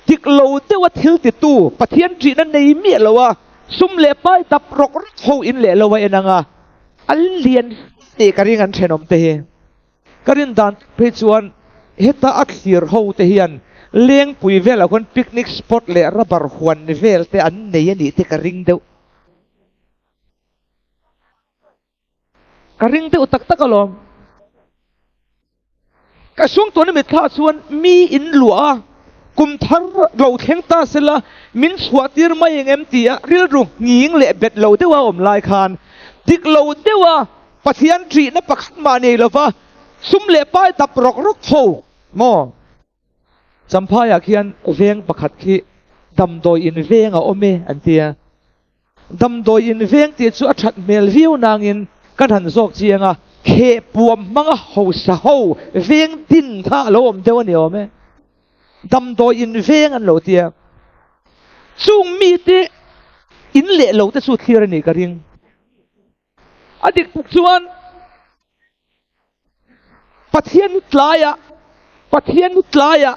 dik lo deuha thil titu Pathian ṭihna nei miah lo a sum leh pai dap rawk rawk ho in leh lo a en ang a, an lian tih ka ring an ṭhenawm te hi. Ka rin dan tak phei chuan heta a thlir ho te hian lengpui velah khuan picnic spot leh rubber huan vel te an nei a nih te ka ring deuh. Ka ring deuh tak tak alawm. Ka sungtuahna mitthla chuan mi in luah a, kum thar lo thleng ta sela min chhuah tir mai eng em tia rilru nghing leh bet lo deuha awm lai khan dik lo deuha Pathian ṭihna pakhat mah nei lova sum leh pai dap rawk rawk ho maw? Champhaiah khian veng pakhat khi damdawi in veng a awm e an ti a. Damdawi in veng tih chu a that hmel viau nangin kan han zawk chiang a, kheh puam hmanga hausa ho veng din kha a lo awm deuh a ni awm e. Damdawi in veng an lo ti a. Chung mite in leh lo te chu thlir a nih ka ring. A dik tak chuan Pathian tlaiah Pathian tlaiah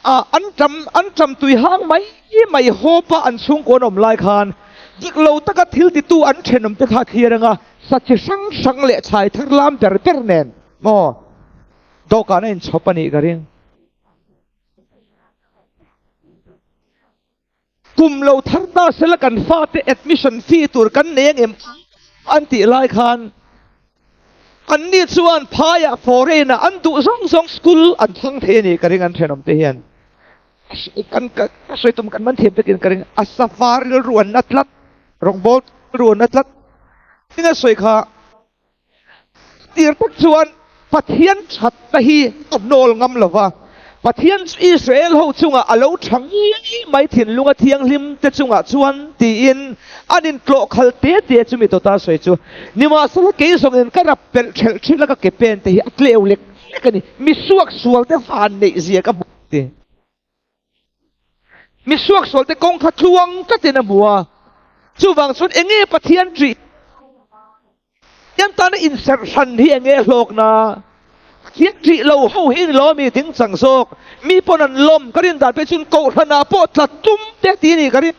ah an ṭam an ṭam tui hang mai mai hawpa an chhungkaw an awm lai khan dik lo taka thil titu an ṭhenawm te kha a thlir anga sa chi hrang hrang leh chhai thar lam ber ber nen maw dawhkan a inchhawp a nih ka ring. Kum lo thar ta sela kan fate admission fee tur kan nei ang em an tih lai khan anni chuan phaiah foreign ah an duh zawng zawng school an thlang thei a ni ka ring an thenawm te hian kan ka sawi tum kan man thiam takin ka ring a safa rilru an na tlat rawngbawl rilru an na tlat tinge sawi kha Tir tak chuan Pathian thatna hi a hnawl ngam lo va, Pathian chu Israel ho chungah a lo tha ngei mai thinlunga thianghlim te chungah chuan tiin an intlawh khal te te chu mi tawta sawi chu. Nimahsela kei zawngin ka rap pelh thelh thin a ka ke pen te hi a tleu lek lek a ni. Mi suaksual te van neih zia ka hmu ti. Mi suaksual te kawng kha tluang tlatin a hmu a, chuvang chuan enge Pathian ṭih Pathian tana inserh hran hi enge hlawkna? Pathian ṭih lo ho hi ni lo mi ding chang zawk, mi pawn an lawm ka rin dan pawh chuan kohhranah pawh tla tum te ti a ni ka rin.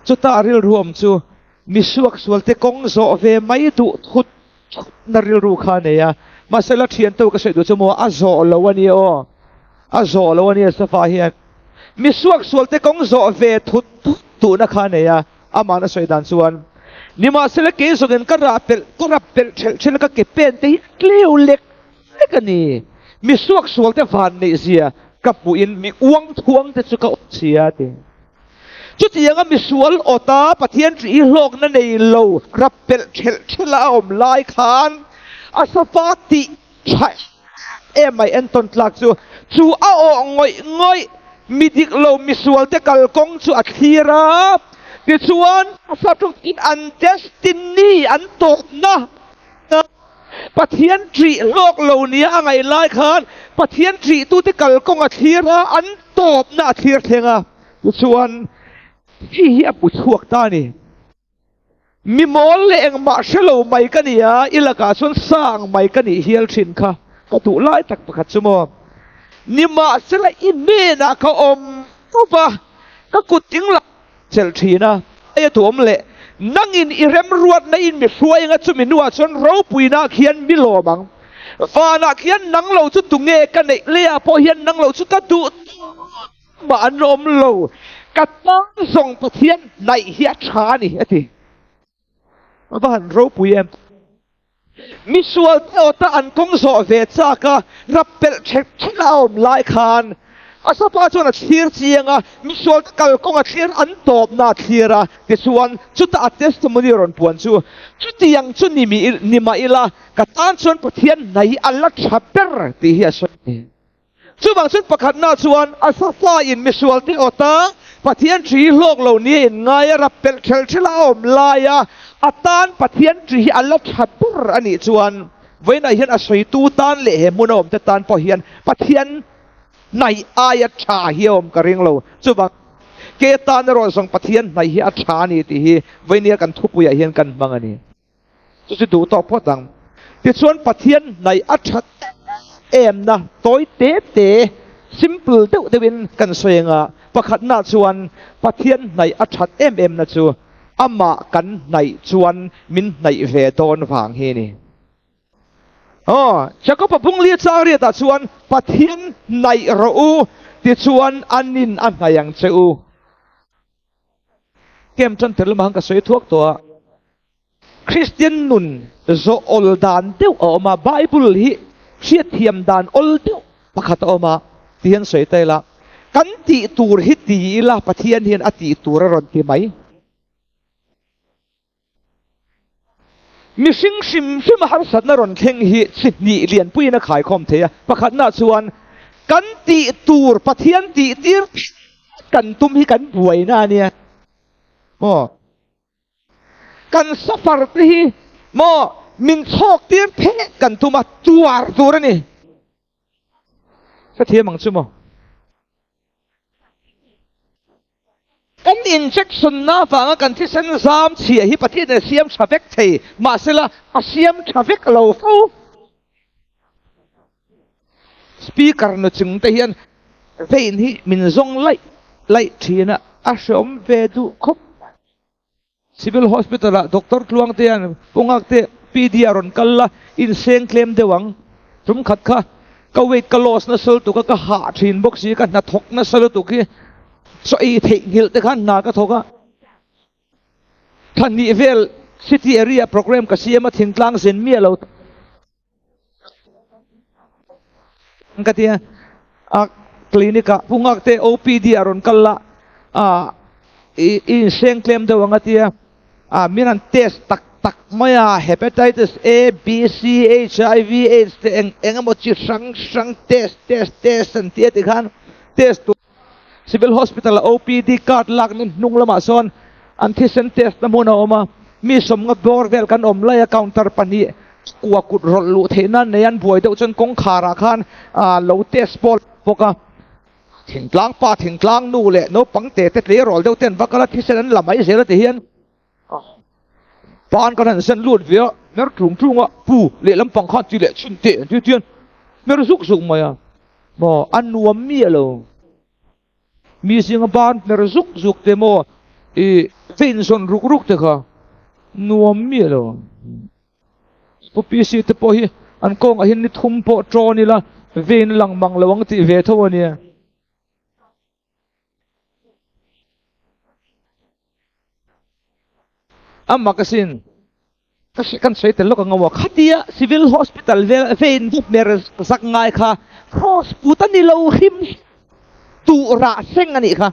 Chutah rilru awm chu mi suaksualte kawng zawh ve mai duh thut thutna rilru kha a nei a, mahse la thian to ka sawi duh chu maw a zawh lo a nia aw, a zawh lo a nia Safa hian mi suaksualte kawng zawh ve thut thut duhna kha a nei a, ama'n a sawi dan chuan nimahsela kei zawngin ka rah pelh ka rap pelh thelh thelh a ka ke pen te hi tleu lek lek a ni, mi suaksualte van neih zia ka hmuhin mi uang thuang te chu ka awm chhia a ti. Chutianga misual awta Pathian ṭih hlawkna nei lo rap pelh ṭhelh ṭhelh a awm lai khan a safa tih ṭha em mai entawn tlak chu chu a awh ngawih ngawih mi dik lo misualte kalkawng chu a thlir a, tichuan a sa ṭukin an destiny an tawpna Pathian ṭih hlawk lo nia a ngaih lai khan Pathian ṭihtute kalkawng a thlir a, an tawpna a thlir thleng a. Tichuan, hei hi a hmu chhuak ta a ni. Mi mawl leh engmah hre lo mai ka ni a, i lakah chuan sa ang mai ka nih hial ṭhin kha ka duh lai tak pakhat chu maw. Nimahsela i hnenah ka awm fo va, ka kut dinglam chelh thin a, ai a duhawm leh nangin i remruatna in mi hruai anga chumi hnuah chuan ropuina khian mi lawm ang. Vanah khian nang lo chu tunge ka neih leiah pawh hian nang lo chu ka duh mah an awm lo. Ka tan zawng Pathian hnaih hi a tha a ni, a ti. A va han ropui em! Misual te awta an kawng zawh ve chak a, rap pelh ṭhek ṭhek a awm lai khan Asapa chuan a thlir chiang a, misual te kalkawng a thlir an tawpna a thlir a, tichuan chutah a testimony rawn puan chu, Chutiang chu ni ni mah ila, ka tan chuan Pathian hna hi a la ṭha ber tih hi a sawi a ni. Chuvang chuan pakhatna chuan Asapa in misual te awta Pathian ṭhi hlawk lo nia inngai a, rap pelh ṭhel ṭhel a awm lai a, a tan Pathian ṭhi hi a la ṭha ber a nih chuan vawiinah hian a sawitu tan leh he hmun a awmte tan pawh hian Pathian hnaih aia tha hi a awm ka ring lo. Chuvang ke tan erawh zawng Pathian hnaih hi a tha a ni tih hi vawinia kan thupuiah hian kan hmang a ni. Chu chu duh tawh phawt ang. Tichuan Pathian hnaih a that em na tawi te te, simple deuh deuhin kan sawi anga pakhatna chuan Pathian hnaih a that em em na chu amah kan hnaih chuan min hnaih ve dawn vang hi a ni. Aw, Jakob-a bungli chang riatah chuan Pathian hnaih rawh u, tichuan anin a hnaih ang che u. Camp tan tel lamah khan ka sawi thuak tawh a, Kristian nun zawh awl dan deuh a awm a, Bible hi hriatthiam dan awl deuh pakhat a awm a, ti hian sawi ta ila, kan tih tur hi ti ila Pathian hian a tih tur a rawn ti mai. Mihring hrim hrim a harsatna rawn thleng hi chi hnih lianpuiin a khaikhawm thei a. Pakhatna chuan kan tih tur Pathian tih tir kan tum hi kan buaina a nia. Maw? Kan suffer te hi maw min chhawk tir pheh kan tum a, tuar tur a ni. Hrethiam ang chu maw? Kan injection na avanga kan thisen zam chhia hi Pathian in a siam tha vek thei, mahsela a siam tha vek lo fo. Speaker nu chung te hian vein hi min zawng laih laih thin a, a hreawm ve duh khawp. Civil Hospital ah Doctor Tluang te hian Pu Nghak te PD ah rawn kal la, inseng tlem deuh ang. Tum khat kha ka weight ka loss nasa lutuk a, ka hah thin bawk si, ka hnathawk nasa lutuk hi chaw ei theihnghilh te khan hna ka thawk a. Thla hnih vel city area program ka siam a, thingtlang zin miah lo. Ka ti a, a clinic ah Pu Nghak te OPD ah rawn kal la, ah i inseng tlem deuh ang a ti a, ah min han test tak tak mai a, Hepatitis A, B, C, HIV, AIDS te eng eng emaw chi hrang hrang test test test an ti a tikhan test tur Civil Hospital ah OPD card lakna hnung lamah sawn an thisen test na hmun a awm a, mi sawmnga bawr vel kan awm lai a counter pahnih kua kut rawlh luh theih nan nei an buai deuh chuan kawngkhar ah khan lo test pawh bawk a, thingtlang pa thingtlang nu leh naupang te te tleirawl deuh ten va kal a thisen an la mai zel a ti hian Pan kan han zen lut ve a, mer tlung tlung a, pu lehlam pang khan ti leh chhin teh an ti tian mer zuk zuk mai a, maw a nuam miah lo. Mi zinga ban mer zuk zuk te maw i vein zawn ruk ruk te kha nuam miah lo. Pu PC te pawh hi an kawngah hian ni thum pawh ṭawn ila vein lang mang lo ang tih ve tho a nia. A mak asin. Ka hre kan sawi tel lawk ang aw. Khatia Civil Hospital vel vein dup mer zak ngai kha cross put a ni lo hrim tuh rah seng a nih kha.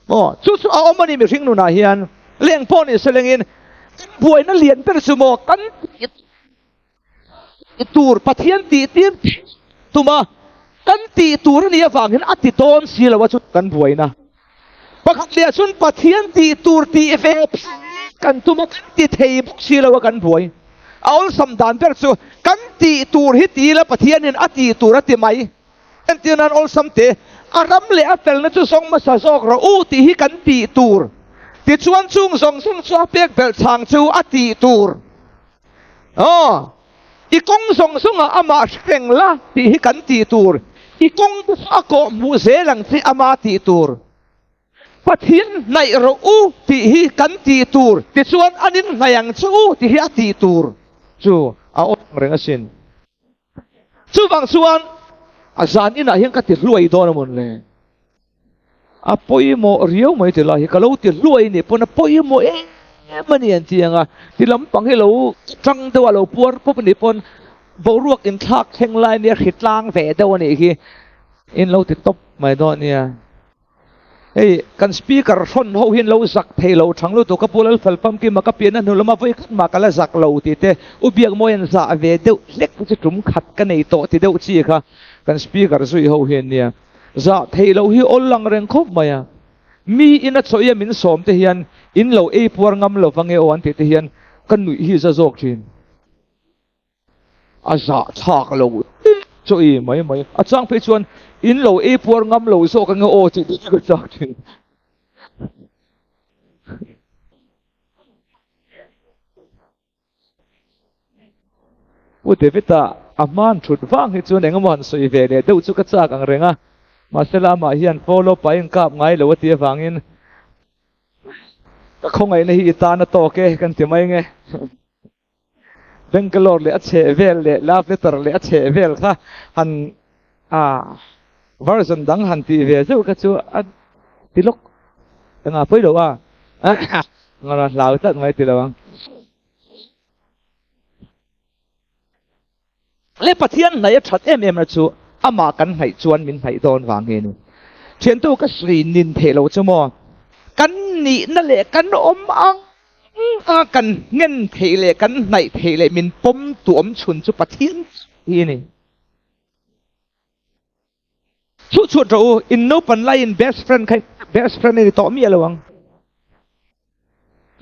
Aw chu chu a awm a ni mihring nunah hian leng pawh ni se lengin kan buaina lian ber chu maw kan tur Pathian tih tir tum a, kan tih tur a nih avangin a ti dawn si lo a chu kan buaina. Pakhat leh ah chuan Pathian tih tur tih ve kan tum a, kan ti thei bawk si lo a kan buai. A awlsam dan ber chu kan tih tur hi ti ila Pathianin a tih tur a ti mai. Entir nan awlsam te, a ram leh a felna chu zawng hmasa zawk rawh u tih hi kan tih tur. Tichuan chung zawng zawng chu a pek belh chhang chu a tih tur. Aw, i kawng zawng zawngah amah hreng la tih hi kan tih tur. I kawng te chu a kawh hmuh zel ang che ama tih tur. Pathian hnaih rawh u tih hi kan tih tur. Tichuan an inhnaih ang che u tih hi a tih tur chu a awm reng asin. Chuvang chuan a zan inah hian ka ti hluai dawn a mawn le. A pawimawh riau mai ti lai hi ka lo ti hluai nih pawn a pawimawh em a ni an ti ang a, ti lampang hi lo tang deuh a lo puar pawp a nih pawn boruak inthlak thleng lai nia hri tlang ve deuh a nih hi in lo ti tawp mai dawn nia. Hei kan speaker hrawn ho hian lo zak thei lo thang lutuk ka pu Lalfal Famkima ka pian a hnu lama vawi khat mah ka la zak lo tih te U Biakmawi an zah ve deuh hlek chu tum khat ka nei tawh ti deuh chi kha kan speaker zui ho hian nia. Zah theih loh hi awl lang reng khawp mai a. Mi ina chawih a min sawm te hian in lo ei puar ngam lo vang e aw an tih te hian ka nuih hi za zawk thin. A zah thlak lo chaw i mai mai. A chang phei chuan in lo ei puar ngam lo zawk ang e aw tih te ka chak thin. Pu David-a a hman thut vang hi chuan engemaw han sawi ve leh deuh chu ka chak ang reng a, mahse lamah hian follow pa in kap ngai lo a tih avangin ka khawngaihna hi i tan a tawk e kan ti mai nge. Bangalore leh a chheh vel leh love letter leh a chheh vel kha han a version dang han tih ve zeuh kha chu a ti lawk engah pawi lo a ngara hlau tlat mai ti lo ang. Le Pathian hnaih a that em em na chu amah kan hnaih chuan min hnaih dawn vang hi a ni. Thiantu ka sawi nin theih lo chu maw? Kan nihna leh kan awm ang a kan nghen theih leh kan hnaih theih leh min pawm tu awm chhun chu Pathian hi a ni. Chhuh chhuat rawh u, in naupan laiin best friend kha best friend a ni tawh miah lo ang.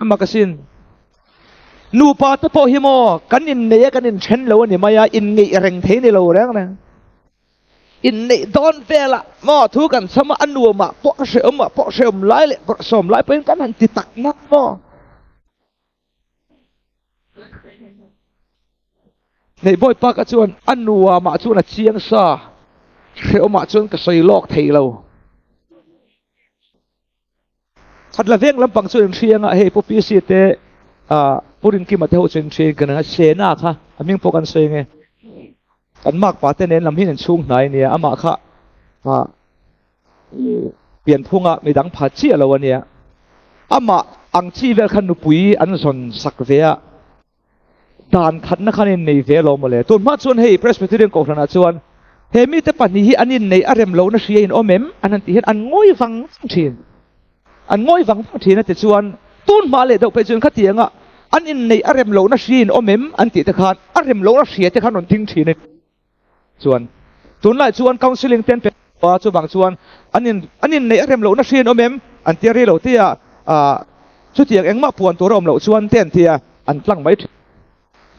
A mak asin. Nupa te pawh hi maw kan innei a kan inthen lo a ni mai a, inngeih reng thei ni lo reng reng. Inneih dawn velah maw thu kan chham a, a nuamah pawh a hrehawmah pawh hrehawm lai leh bawrhsawm lai pawhin kan han ti tak nak maw. Nei bawi pa ka chuan a nuamah chuan a chiang sa, hrehawmah chuan ka sawi lawk thei lo. Khat la veng lampang chu inhriang a, hei Pu PC te ah Pu Rinkima te ho chu inhriang ka nang a, Sena kha a hming pawh kan sawi nge. Kan makpa te nen lam hian inchhung hnai nia, amah kha ah pianphunga midang pha chiah lo a nia. Amah ang chi vel kha nupui an zawn sak ve a, dan khatna khan innei ve lo mawle. Tun hma chuan hei Presbyterian Kohhranah chuan he mite pahnih hi an inneih a rem lohna hria in awm em? An han tih hian an ngawi vang vang thin. An ngawi vang vang thin a ti chuan tun hma leh deuh phei chuan khatianga an inneih a rem lohna hria in awm em? An tih te khan a rem lohna hria te khan rawn ding thin a ni. Chuan tunlai chuan counselling te an pe a, chuvang chuan an in an inneih a rem lohna hria in awm em? An tia rei lo te a, ah chutiang engmah puan tur a awm loh chuan te an tia an tlang mai thin.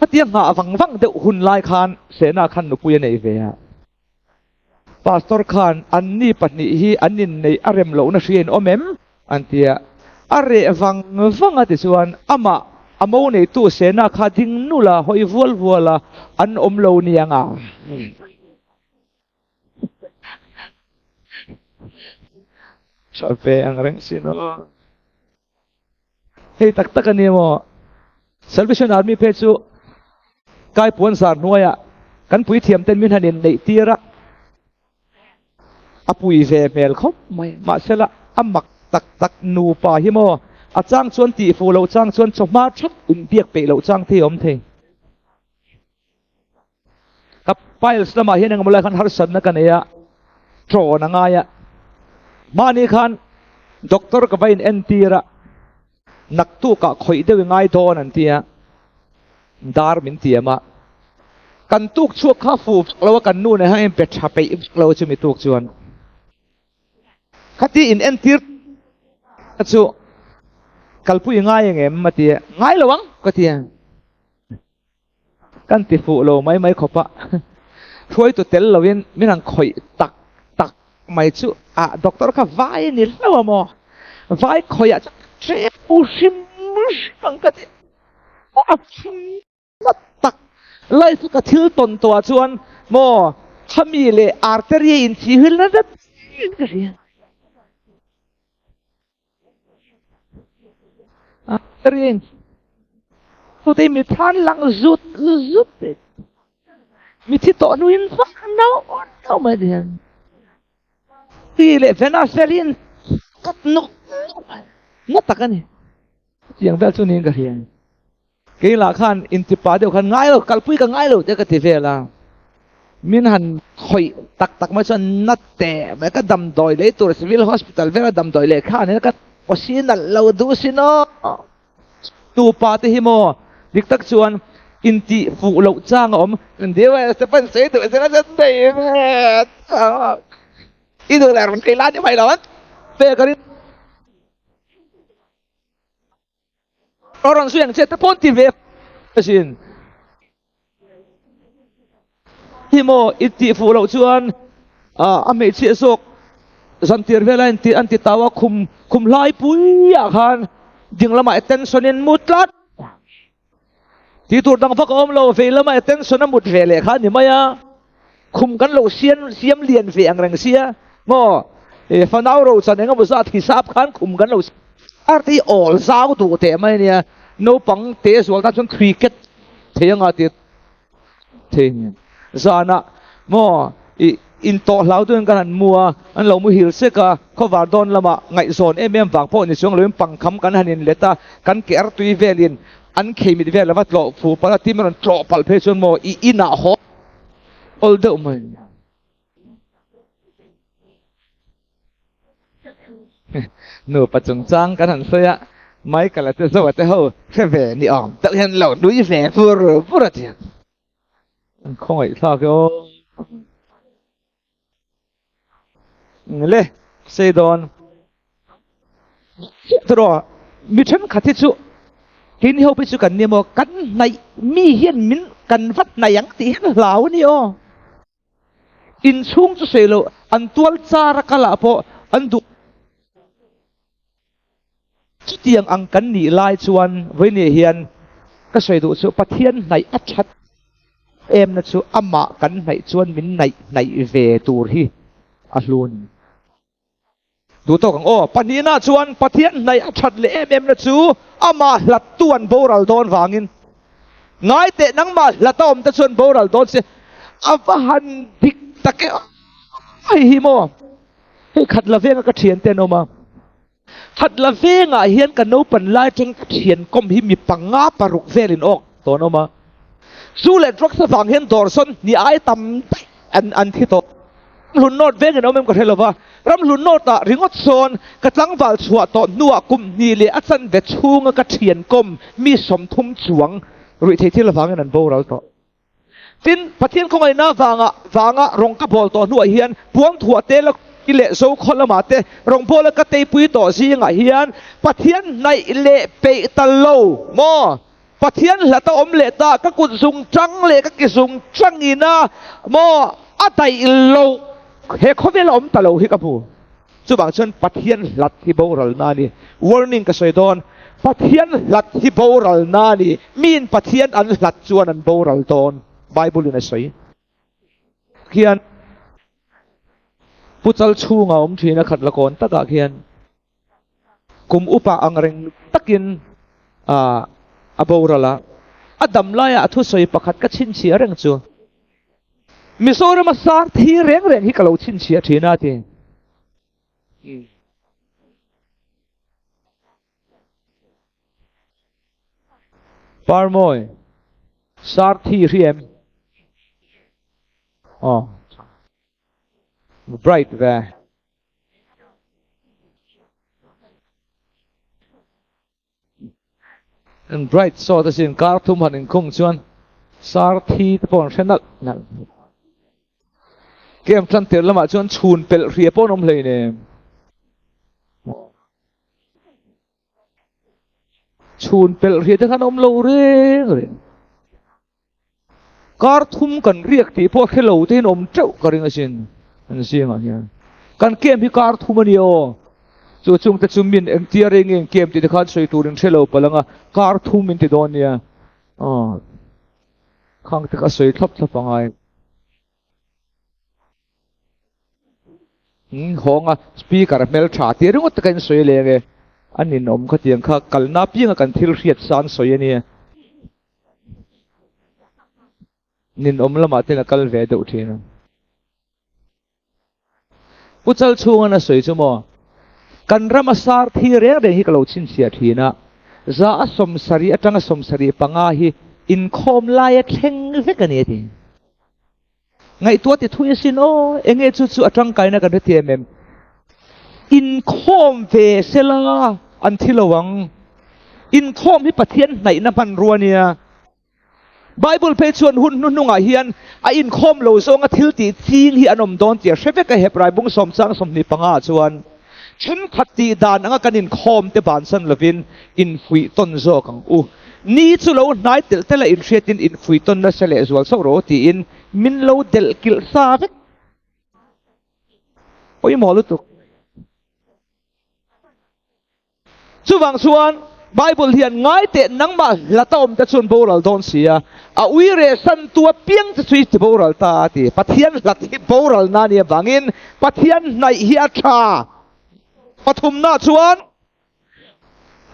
Khatia nghah vang vang deuh hun lai khan Sena khan nupui a nei ve a. Pastor khan anni pahnih hi an inneih a rem lohna hria in awm em? An ti a. A reh vang vang a tichuan amah a mo neitu Sena kha ding nul a, hawi vual vual a, an awm lo niang a. Tha ve ang reng sin aw. Hei tak tak a ni maw? Salvation Army phei chu kai puan zar hnuaiah kan puithiam ten min han inneih tir a, a pui ve hmel khawp mai. Mahsela a mak tak tak nupa hi maw a chang chuan tihfuh loh chang chuan chawhma thap inbiak peih loh chang te hi a awm thei. Ka piles lamah hian engemaw lai khan harsatna ka nei a, ṭawn a ngai a. Mahni khan doctor ka va in entir a, naktukah khawih deuh i ngai dawn an ti a, dar min tiam a. Kan tuk chhuak kha fuh vak lo a, kan nu nen hian pe tha peih vak lo chumi tuk chuan. Khati in entir chu kalpui i ngai engem a ti a, ngai lo ang ka ti a. Kan ti fuh lo mai mai khawp a, hruaitu tel loin min han khawih tak tak mai chu ah doctor kha vai a ni hlauh a maw? Vai khawih ah chuan ka hrep u hrim hrim ang ka ti a hrim nat tak life ka thil tawn tawh ah chuan maw khami leh artery in chi hil na zet in ka hria. Rin Tute mi than lang zut zut te mi thi tawh hnuin vak no no mai hian ti leh Venaselin kat nawk nawk mai. Na tak a ni. Chutiang vel chu niin ka hria. Kei lah khan intipa deuh khan ngai lo, kalpui ka ngai lo te ka ti vel a. Min han khawih tak tak mai chuan na teh mai ka damdawi lei tur Civil Hospital vela damdawi leh khan hian ka pawsi nalh lo duh sin aw. Nupa te hi maw dik tak chuan intih fuh loh chang a awm. Deuh e, Stephen sawi duh zela chuan nei ve i duh leh rawn kei lai ni mai lo an ve ka ring. A rawn zui ang che te pawn ti ve asin. Hi maw i tih fuh loh chuan a hmeichhia zawk zantir vela in ti an ti tau a khum khum hlai pui ah khan ding lamah attention in mut tlat. Tih tur dang vak a awm lo vei lamah attention a mut ve leh kha a ni mai a. Khum kan lo sian siam lian ve ang reng sia maw e fanau ro chan engemaw zat hisap khan khum kan lo arte hi awl zau duh teh mai ania naupang te zual tan chuan cricket thei anga ti thei zanah maw i in tawh hlau tuin kan han mu a an lo muhil sek a khawvar dawn lamah ngaihzawn em em vang pawh ni chuang loin pangkham kan han in let a kan ke artui velin an kheimit vel ava tlawh fu palh a tin rawn tlawh palh phei chuan maw i inah haw Awl deuh mai. Nupa chungchang kan han sawi a, Michael-a te Zoa te ho hre ve ni awm deuh hian lo nui ve vur vur a ti. An khawngaih thlak e aw. Le, sei dawn. Tiraw, mi thenkhat hi chu keini ho phei chu kan nia maw, kan hnaih mi hian min kan va hnaih ang tih hian hlau a ni aw. Inchhung chu sawi loh an tual char a kal ah pawh an duh. Chutiang ang kan nih lai chuan vawinia hian ka sawi duh chu Pathian hnaih a that emna chu amah kan hnaih chuan min naih hnaih ve tur hi a hlu a ni. Duh tawk ang aw. Pahnihna chuan Pathian hnaih a that leh em emna chu amah hlattu an boral dawn vangin. Ngai teh nangmah hlat a awm te chuan boral dawn se a va han dik tak e hei hi maw. Hei khat la venga ka thian te an awm a. Khat la vengah hian ka naupan lai atang ka thian kawm hi mi panga paruk velin awk tawn awm a. Zu leh drugs avang hian dawr sawn hnih ai tam daih an an thi tawh. Ramhlun North vengin awm em ka hre lova, Ramhlun North ah ringawt sawn ka tlangval chhuah tawh hnuah kum hnih leh a chanve chhunga ka thian kawm mi 30 chuang ruihtheih thil avangin an boral tawh. Tin, Pathian khawngaihna vanga vanga rawng ka bawl tawh hnuah hian Puangthuah te la leh Zokhaw lamah te rawngbawla ka teipui tawh zingah hian Pathian hnaih leh peih ta lo maw? Pathian hlat a awm leh ta, ka kut zung tang leh ka ki zung tangin a maw a daih lo. He khawvel a awm ta lo hi ka hmu. Chuvang chuan Pathian hlat hi boral na a ni. Warning ka sawi dawn, Pathian hlat hi boral na a ni. Miin Pathian an hlat chuan an boral dawn, Bible in a sawi. Khian Pu Chal chhunga awm thin a khat la kawn takah khian. Kum upa ang reng takin a boral a, a dam laiah a thusawi pakhat ka chhinchhiah reng chu, Mizorama sar thi reng reng hi ka lo chhinchhiah thin a ti. Parmawi, sar thi hri em? Aw, bright ve. An bright sawt asin kar thum han inkhung chuan sar thi te pawh an hre nalh nalh. Camp tan tir lamah chuan chhun pelh hria pawh an awm hleinem. Chhun pelh hria te khan awm lo reng reng. Kar thum kan riak tih pawh hre lo te hian awm teuh ka ring asin an zingah hian. Kan camp hi kar thum a ni aw. Chu chung te chu min engtia rei nge camp tih te khan sawi tur in hre lo palh ang a, kar thum in ti dawn nia. Aw. Khang te kha sawi thlap thlap angai. Hawng a speaker hmel tha tih ringawt te kha in sawi leng e. A ninawm khatiang kha kalna apianga kan thil hriat sa an sawi a nia. Ninawm lamah ten a kal ve deuh thin a. Pu Chal chhunga na sawi chu maw? Kan rama sar thi reng reng hi ka lo chhinchhiah thin a, za a 70 atanga 75 hi inkhawm laia thleng vek a ni a ti. Ngaihtuah ti thui asin aw, enge chu chu a tangkaina kan hrethiam em? Inkhawm ve sela an thi lo ang. Inkhawm hi Pathian hnaihna hmanrua nia. Bible phei chuan hun hnuhnungah hian a inkhawm lo zawnga thil tih ching hi an awm dawn tih a hre vek a, Hebrai bung sawm chang 25 ah chuan thenkhat tih dan anga kan inkhawm te bansan lovin infuih tawn zawk ang u. Ni chu lo hnai telh telh a inhriatin infuih tawn nasa leh zual sauh rawh tiin min lo delh kilh sa vek. Pawimawh lutuk. Chuvang chuan Bible hian ngai teh nangmah hlata awm te chuan boral dawn si a, a ui reh san tu apiang te chu i ti boral ta a ti. Pathian hlat hi boral na nia vangin Pathian hnaih hi a tha. Pathumna chuan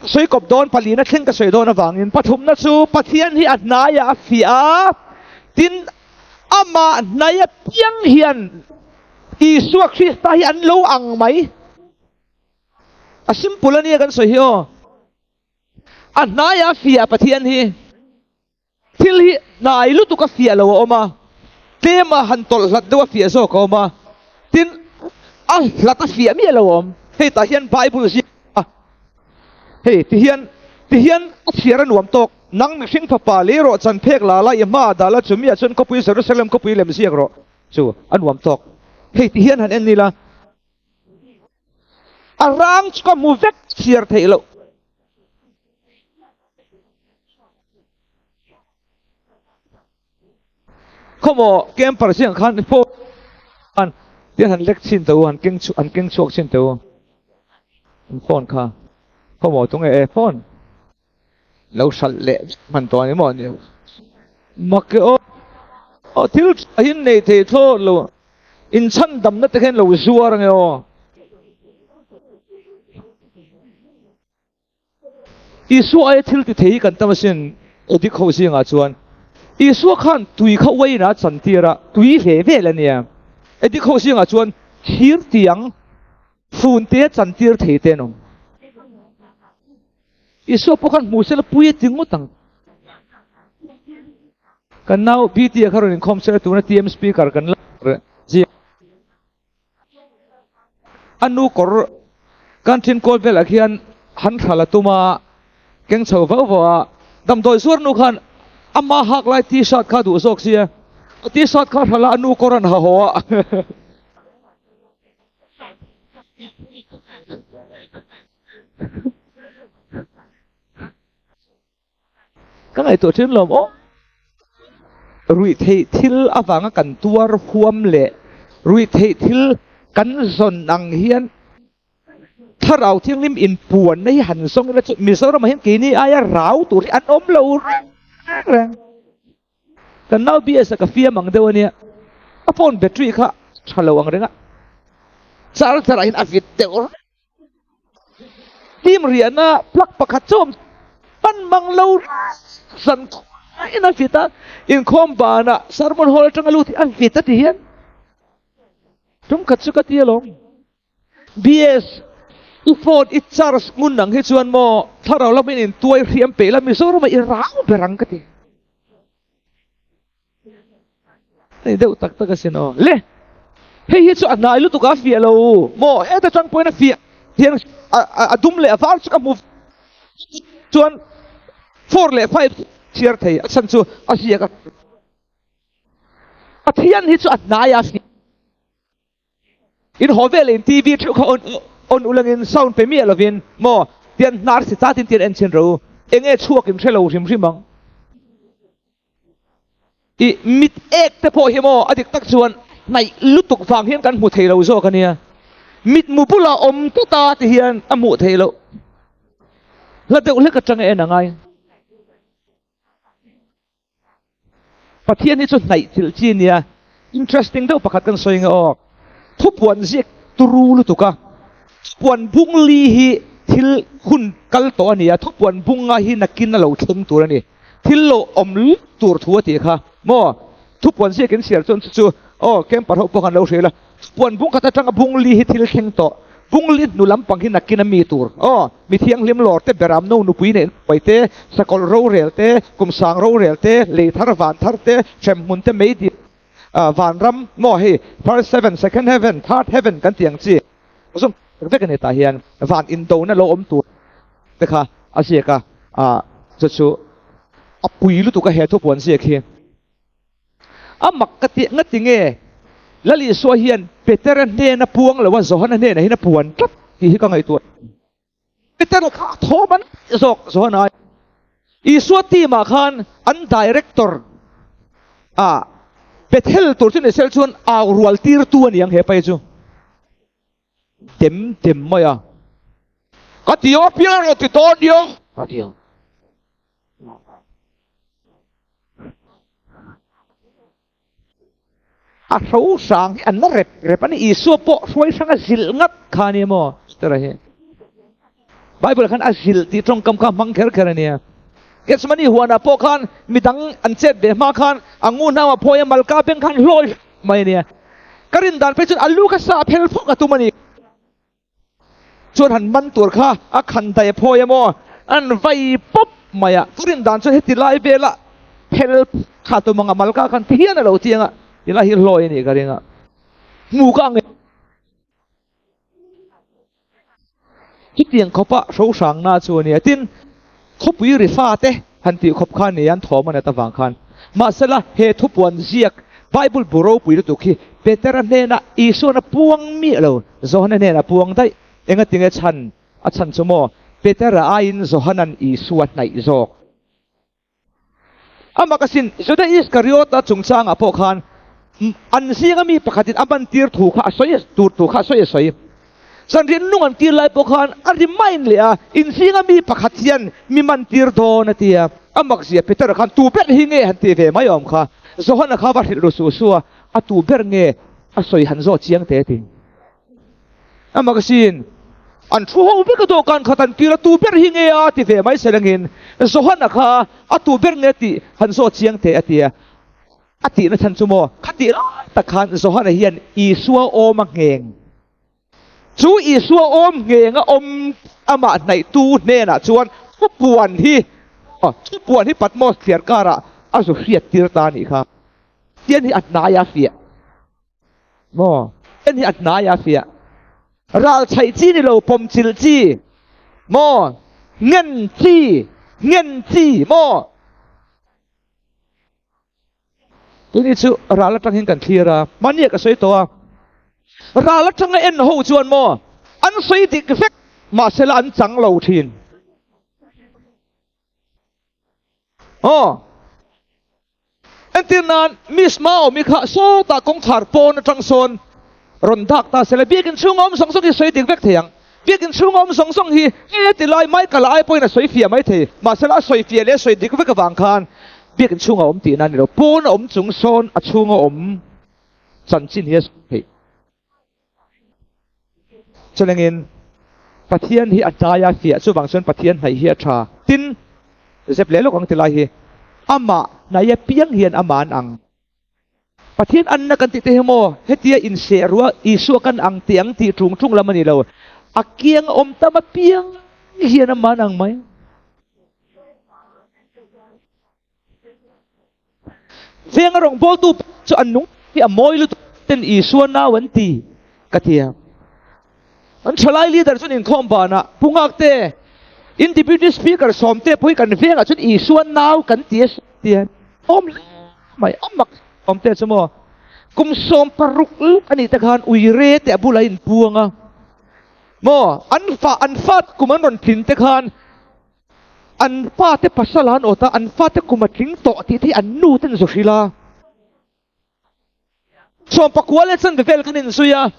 sawi kawp dawn palina thleng ka sawi dawn avangin pathumna chu Pathian hi a hnaiah a fiah a, tin amah hnai apiang hian Isua Krista hi an lo ang mai. A simple a nia kan sawi hi aw. A hnaiah a fiah Pathian hi. Thil hi hnai lutuk a fiah lo a awm a, tlema han tawlh hlat deuh a fiah zawk a awm a, tin a hlat a fiah miah lo a awm. Hei tah hian Bible ziak a, hei ti hian ti hian a chhiar a nuam tawk. Nang mihring fapa lei rawh chan phek la la i hmaah dah la chumi ah chuan khawpui Jerusalem khawpui lem ziak rawh chu a nuam tawk. Hei ti hian han en ila. A rang chu ka hmu vek chhiar theih loh. Khawmaw camper chiang khan phone an tian han lek chin teh u han keng an keng chhuak chin teh u an phone kha khawmaw tunge e phone lo hralh leh hman tawh a ni maw ni mak e aw aw thil tha hi nei thei thlawt lo inchhan damna te khan lo zuar ange aw Isua aia thil ti thei hi kan tam asin Edik ho zingah chuan Isua khan tui kha uain a chan tir a tui hle vel a nia Edik ho zingah chuan thir tiang fun te chan tir thei te an awm. Isua pawh khan hmu sela pui a ti ngawt ang. Kan nau BT a kha rawn inkhawm sela tuna TM speaker kan la zia. A nu kawr kan thin kawl velah khian han thla la tum a, keng chho vauh vauh a, damdawi zuar nu khan ama hak lai t-shirt kha duh zawk sia, a t-shirt kha thla la a nu kawr an ha haw a. Ka ngaihtuah thin lawm aw. Ruih theih thil avanga kan tuar huam leh ruih theih thil kan zawn ang hian thlarau thianghlim inpuanna hi han zawng ila chu Mizoramah hian keini aia rau tur hi an awm lo reng reng. Kan nau BS a ka fiam ang deuh a nia. A phone battery kha tha lo ang reng a. Charger ah hian a vit deuh reng. Team riahna plug pakhat chu awm pan mang lo zan in a vit a. Inkhawm banah sermon hall atanga lut hi a vit a ti hian. Tum khat chu ka ti alawm. BS, I phone i charge ngun ang hi chuan maw thlarau lamin in tuai hriam peih la Mizoram ah i rau ber ang ka ti. Hei deuh tak tak asin aw. Le! Hei hi chu a hnai lutuk a fiah lo maw heta tang pawhin a fiah hian a dum leh a var chu ka hmu chuan four leh five chhiar thei a chhan chu a ziak a. Pathian hi chu a hnai a fiah. In haw vel in TV theuh kha on on ulangin sound pe miah lovin maw tian hnar si chatin tian en chhin ro enge chhuak in hrelo hrim hrim ang. I mit ek te pawh hi maw a dik tak chuan hnaih lutuk vang hian kan hmu thei lo zawk ania. Mit mu bulah awm tawt a ti hian a hmuh theih loh. Hla deuh hlek atanga en a ngai. Pathian hi chu hnaih thil chi nia. Interesting deuh pakhat kan sawi nge aw. Thupuan ziak turu lutuk a. Thupuan bung li hi thil hun kal tawh a ni a, thupuan bunga hi nakin a lo thleng tur a ni. Thil lo awm lut tur thu a tih kha maw? Thupuan ziak in chhiar chuan chu chu aw camper ho pawh khan lo hrilh a. Thupuan bung khat atanga bung li hi thil thleng tawh. Bungli hnu lampang hi nakin a mi tur. Aw, mi thianghlim lawr te, beram no nupui neih hnuai te, sakawlh rorel te, kumsang rorel te, lei thar van thar te, hremhmun te meidil vanram maw hei first heaven, second heaven, third heaven kan tih ang chi zawng vek a ni tah hian van indona lo awm tur te kha a ziak a, chu chu a pui lutuk a he thupuan ziak hi. A mak ka ti, nga tinge Lal Isua hian Petera hnena puang lo a, Johana hnenah hian a puan tlat tih hi ka ngaihtuah. Petera kha a thaw man zawk Johana ai. Isua team ah khan an director ah Bethel tur chu ni sel chuan au rual tir tu a ni ang he pai chu. Dem dem mai a. Ka ti a piang rawh ti dawn nia. Ka ti ang. A hro hrang hi an la rep rep a ni. Isua pawh hruai hrang a zilh ngat kha a ni maw? Tira hi. Bible khan a zilh tih tawngkam kha hmang kher kher a nia. Gethsemane huanah pawh khan midang an chet ve hma khan a ngu hnau a phawi a, malka beng khan hlawi mai a nia. Ka rin dan phei chuan a lu kha sa phel phawk a tum a ni. Chuan han man tur kha a khan daih a phawi a maw? An vai pawp mai a, ka rin dan chuan heti lai vela phel kha tum anga malka khan ti hian a lo chiang a, ti lai hi hlawi a nih ka ring a, hmu ka ang e. Chutiang khawpa hrohrangna chu a nia, tin khawpui ri fate han tih khawp kha nia an thawm a nat avang khan. Mahsela he thupuan ziak Bible bu ropui lutuk hi Petera hnenah Isuan a puang miah lo, Johana hnenah a puang daih. Engatinge chhan a chhan chu maw? Petera aiin Johanan Isua hnaih zawk. Amah ka sin, Juda Iskariota chungchangah pawh khan an zinga mi pakhatin a mantir thu kha a sawi tur thu kha a sawi a sawi. Zanriah nung an kir lai pawh khan a remind leh a, in zinga mi pakhat hian mi mantir dawn a ti a. A makzia Petera khan tu ber hi nge han ti ve mai awm kha. Johana kha va hrilh ru suh suh a, a tu ber nge a sawi han zawh chiang teh a ti. A makasin an thu ho vek a dawhkan khat an kir a, tu ber hi nge a ti ve mai selangin Johana kha a tu ber nge tih han zawh chiang teh a ti a. A tihna chhan chu maw? Khatih lai tak khan Johana hian Isua awm a ngheng. Chu Isua awm ngheng a awm amah hnaihtu hnenah chuan thupuan hi, thupuan hi Patmos thliar karah a zu hriat tir ta a nih kha. Tian hi a hnai a fiah. Maw? Tian hi a hnai a fiah. Ral chhaih chi ni lo, pawm chilh chi. Maw? Ngen chi, ngen chi, maw? Tuni chu ral atang hian kan thlir a, mahni ah ka sawi tawh a, ral atanga en ho chuan maw an sawi dik vek mahsela an chang lo thin. Aw, entir nan Miss Maomi kha sawtah kawngkhar pawn atang sawn rawn dak ta sela biakin chhunga awm zawng zawng hi sawi dik vek thei ang. Biakin chhunga awm zawng zawng hi heti lai Michael a ai pawhin a sawi fiah mai thei. Mahsela a sawi fiah leh a sawi dik vek avang khan biakin chhunga awm tihna a ni lo. Pawn a awm chung sawn a chhunga awm chanchin hi a sawi theih. Chulengin Pathian hi a hnai a fiah chuvang chuan Pathian hnaih hi a tha. Tin, zep leh lawk ang ti lai hi amah hnaih apiang hian amah an ang. Pathian anna kan tih te hi maw hetia inseh ruah Isua kan ang tih ang tih ṭung ṭung lam a ni lo. A kiang a awm tam apiang hian a man ang mai. Venga rawngbawltu chu an nung hi a mawi lutuk ten Isua nau an ti ka ti a. An ṭhalai leader chuan inkhawm banah Pu Ngakte, in deputy speaker sawmte pawh hi kan vengah chuan Isua nau kan ti a ti a. Awm hle mai, a mak sawmte chu maw. Kum 16 lek a nih te khan uire te a bulah a inpuang a. Maw, an fa, an fa kum an rawn tlin te khan an fate pasal an awt a, an fate kum a tling tawh tih te hi an nu ten zu hrilh a. 19 leh chanve vel kan inzui a,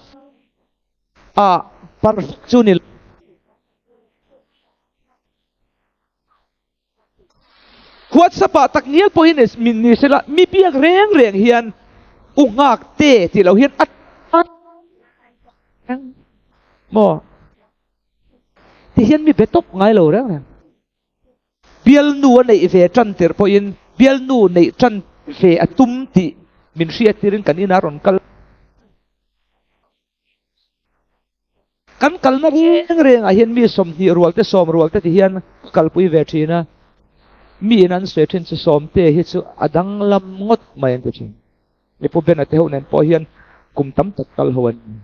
a perfect chu ni lo. WhatsApp ah tak ngial pawhin min ni sela mi biak reng reng hian u nghak te tih loh hian a maw ti hian mi be tawp ngai lo reng reng. Bialnu a neih ve tan tirh pawhin bialnu neih tan ve a tum tih min hriat tirin kan inah rawn kal. Kan kalna reng rengah hian mi 20 rual te 10 rual te ti hian ka kalpui ve thin a. Mi in an sawi thin chu Sawmte hi chu a danglam ngawt mai an ti thin. Mi Pu Bena te ho nen pawh hian kum tam tak kal ho an ni.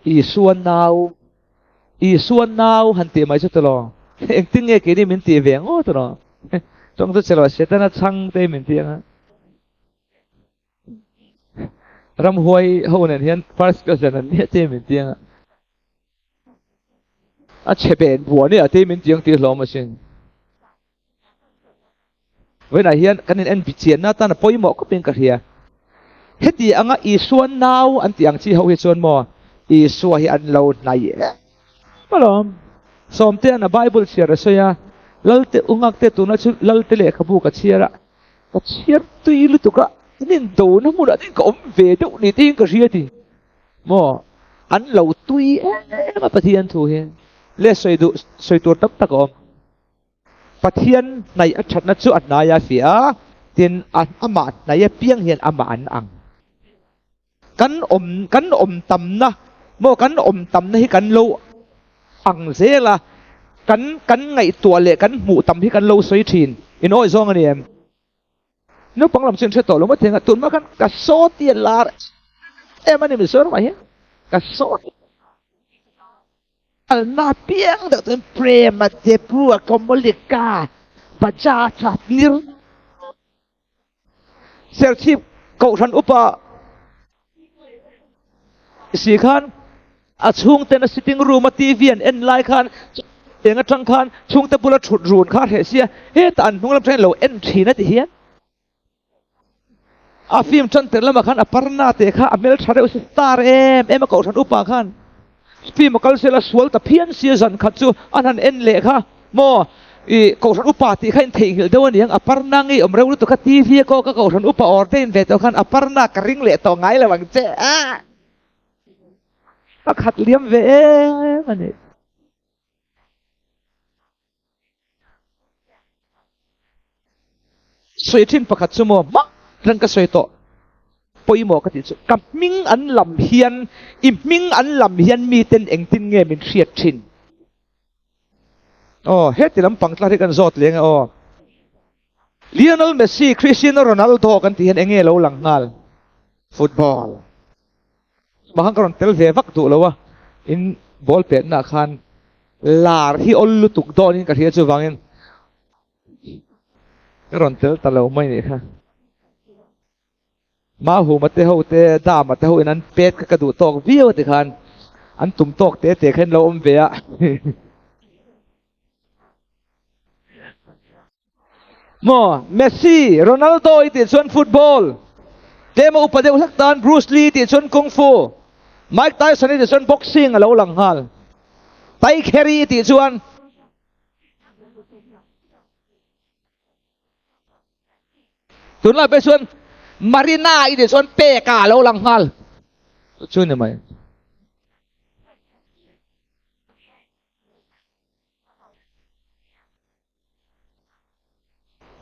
Isua nau, Isua nau han tih mai chu tawh engtin nge keini min tih ve ngawt tawh tawng chu chelo Setana chhang te min ti anga ramhuai ho nen hian first cousin an nia te min ti anga a chhe ben buan e a te min ti ang tih hlawm asin. Vawiinah hian kan in en bichianna atan a pawimawh khawpin ka hria. Heti anga Isua nau an tih ang chi ho hi chuan maw Isua hi an lo hnai em alawm. Sawmtea'n a Bible chhiar a sawi a, Lalte ungakte tuna chu Lalte lehkhabu ka chhiar a, ka chhiar tui lutuk a, an indona hmunah te ka awm ve deuh ni tiin ka hria ti. Maw an lo tui em a Pathian thu hi. Le sawi duh sawi tur tam tak a awm. Pathian hnaih a thatna chu a hnai a fiah a, tin a amah hnaih apiang hian amah an ang. Kan awm kan awm tamna maw kan awm tamna hi kan lo ang zel a, kan kan ngaihtuah leh kan hmuh tam hi kan lo sawi thin. In awi zawng a ni em? Naupang lam chu in hre tawh lo maw theng a, tunhma khan ka saw tia lar em a ni Mizoram ah hian ka saw. Alna piang deuh chuan Prema, Depu, Komolika, Bajaj a nir Serchhip Kohhran upa si khan a chhungten a sitting room a TV an en lai khan eng atang khan chhungte bula thut run kha a hreh sia hetah an hnung lam atangin lo en thin a ti hian. A film tan tir lamah khan Aparna tih kha a hmeltha reuh si star em em a kohhran upa khan film a kal sela sual ta phian sia zan khat chu an han en leh kha maw i kohhran upa tih kha in theihnghilh deuh a ni ang Aparna ngei awm reuh lutuk kha TV a kawk a kohhran upa ordain ve tawh khan Aparna ka ring leh tawh ngai lo ang che a a khat liam ve em a ni. Sawi thin pakhat chu maw hma reng ka sawi tawh pawimawh ka tih chu ka hming an lam hian i hming an lam hian miten engtin nge min hriat thin aw heti lampang tlar hi kan zawt leng e aw Lionel Messi Cristiano Ronaldo kan tih hian enge lo lang nghal football Mahang ka rawn tel ve vak duh lo a, in ball petna ah khan lar hi awl lutuk dawnin ka hria chuvangin ka rawn tel ta lo mai nih kha. Mahuma te ho te Dama te ho in an pet kha ka duh tawk viau a tikhan an tum tawk te te kha in lo awm ve a. Maw Messi, Ronaldo i tih chuan football, tlema upa deuh hlek tan Bruce Lee i tih chuan Kung Fu, Mike Tyson i tih chuan boxing a lo lang nghal. Tai Kerry i tih chuan Tunlai pawh chuan Marina i tih chuan peka a lo lang nghal. Chu ni mai.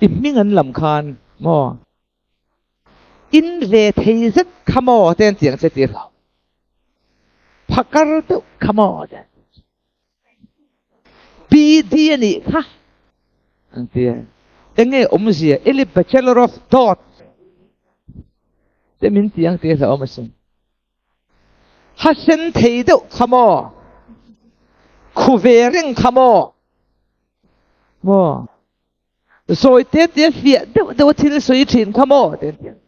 I hming an lam khan maw in ve thei zet kha maw te an ti ang che tih hlau phakar deuh kha maw te BD a nih kha an ti a enge awmzia Eli Bachelor of Dot te min ti ang tih hlauhawm asin. Ha sen thei deuh kha maw? Khu ve reng kha maw? Maw? Zawi te te fiah deuh deuh a thil sawi thin kha maw? Te an ti ang.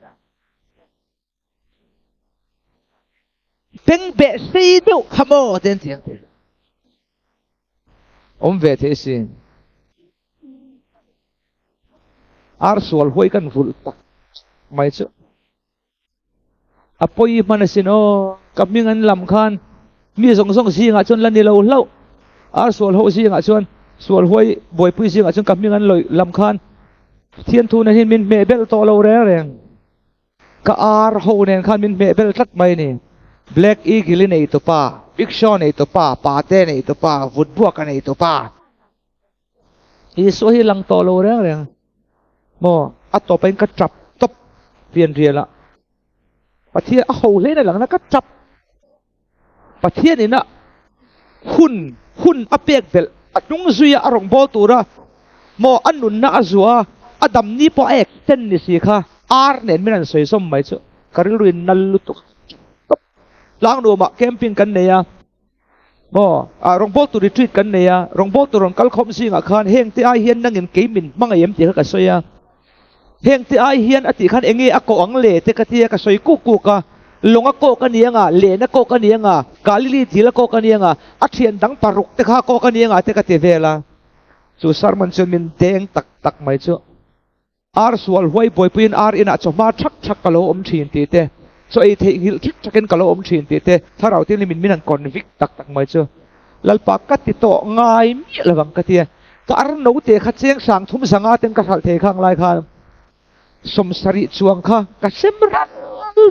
Beng beh sei deuh kha maw? Te an ti ang. Awm ve thei sin. Ar sual huai kan vulh tak mai chu. A pawi hman asin aw, ka hming an lam khan mi zawng zawng zingah chuan la ni lo hlauh. Ar sual ho zingah chuan, sual huai buaipui zingah chuan ka hming an lawih lam khan Pathian thu nen hian min hmeh belh tawh lo reng reng. Ka ar ho nen khan min hmeh belh tlat mai a ni. Black Eagle i nei tupa, Big Show nei tupa, Pate nei tupa, Vutbuaka nei tupa. Isua hi lang tawh lo reng reng maw a tawp in ka tap tawp pian rial ah Pathian a ho hle na lang na ka tap. Pathian ina hun hun a pek belh a hnung zuia a rawngbâwl tura maw a nunna a zuah a, a dam ni pawh a extend ni si kha ar nen min han sawi zawm mai chu ka rilru in nal lutuk tawp. Tlangnuamah camping kan nei a, maw ah rawngbâwl tur retreat kan nei a, rawngbâwl tur rawn kal khawm zingah khan heng te ai hian nangin kei min hmangaih em tih kha ka sawi a, Heng te ai hian a tih khan enge a kawh ang le te ka tia ka sawi kuk kuk a, lawng a kawk a ni anga, len a kawk a ni anga, Galili dil a kawk a ni anga, a thian dang paruk te kha a kawk a ni anga te ka ti vel a. Chu sermon chuan min deng tak tak mai chu. Ar sual huai buaipuiin ar inah chawhma thak thak ka lo awm thin tih te, chaw ei theihnghilh thak thakin ka lo awm thin tih te, thlarau tin hi min min han convict tak tak mai chu. Lalpa ka ti tawh ngai miah lovang ka tia. Ka ar note kha cheng sang thum zanga ten ka hralh thei khang lai khan sawmsarih chuang kha ka sem ral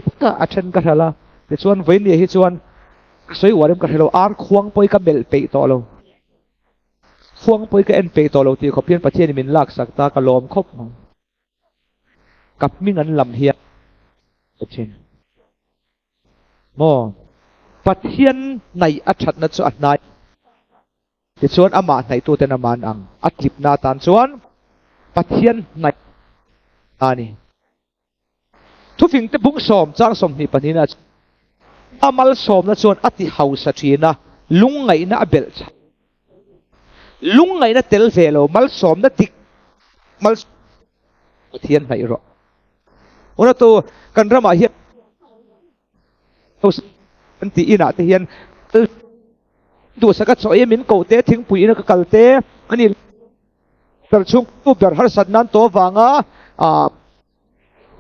vek a, a then ka hralh a. Tichuan vawinia hi chuan ka sawi uar em ka hre lo, ar khuang pawh hi ka melh peih tawh lo. Khuang pawh hi ka en peih tawh lo tih khawp hian Pathianin min laksak ta, ka lawm khawp mai. Ka hming an lam hian ka thin. Maw? Pathian hnaih a thatna chu a hnai. Tichuan amah hnaihtuten amah an ang. A tlipna atan chuan Pathian hnaih a ni. Thufingte bung sawm chang 22 na a malsawmna chuan a ti hausa thin a, lungngaihna a belh chhan. Lungngaihna tel ve lo malsawmna dik mal Pathian hnaih rawh. Unatu kan ramah hian an tih inah te hian duhsaka chaw ei min koh te thingpui ina ka kal te ani ber chhung tu ber harsat nan to vanga a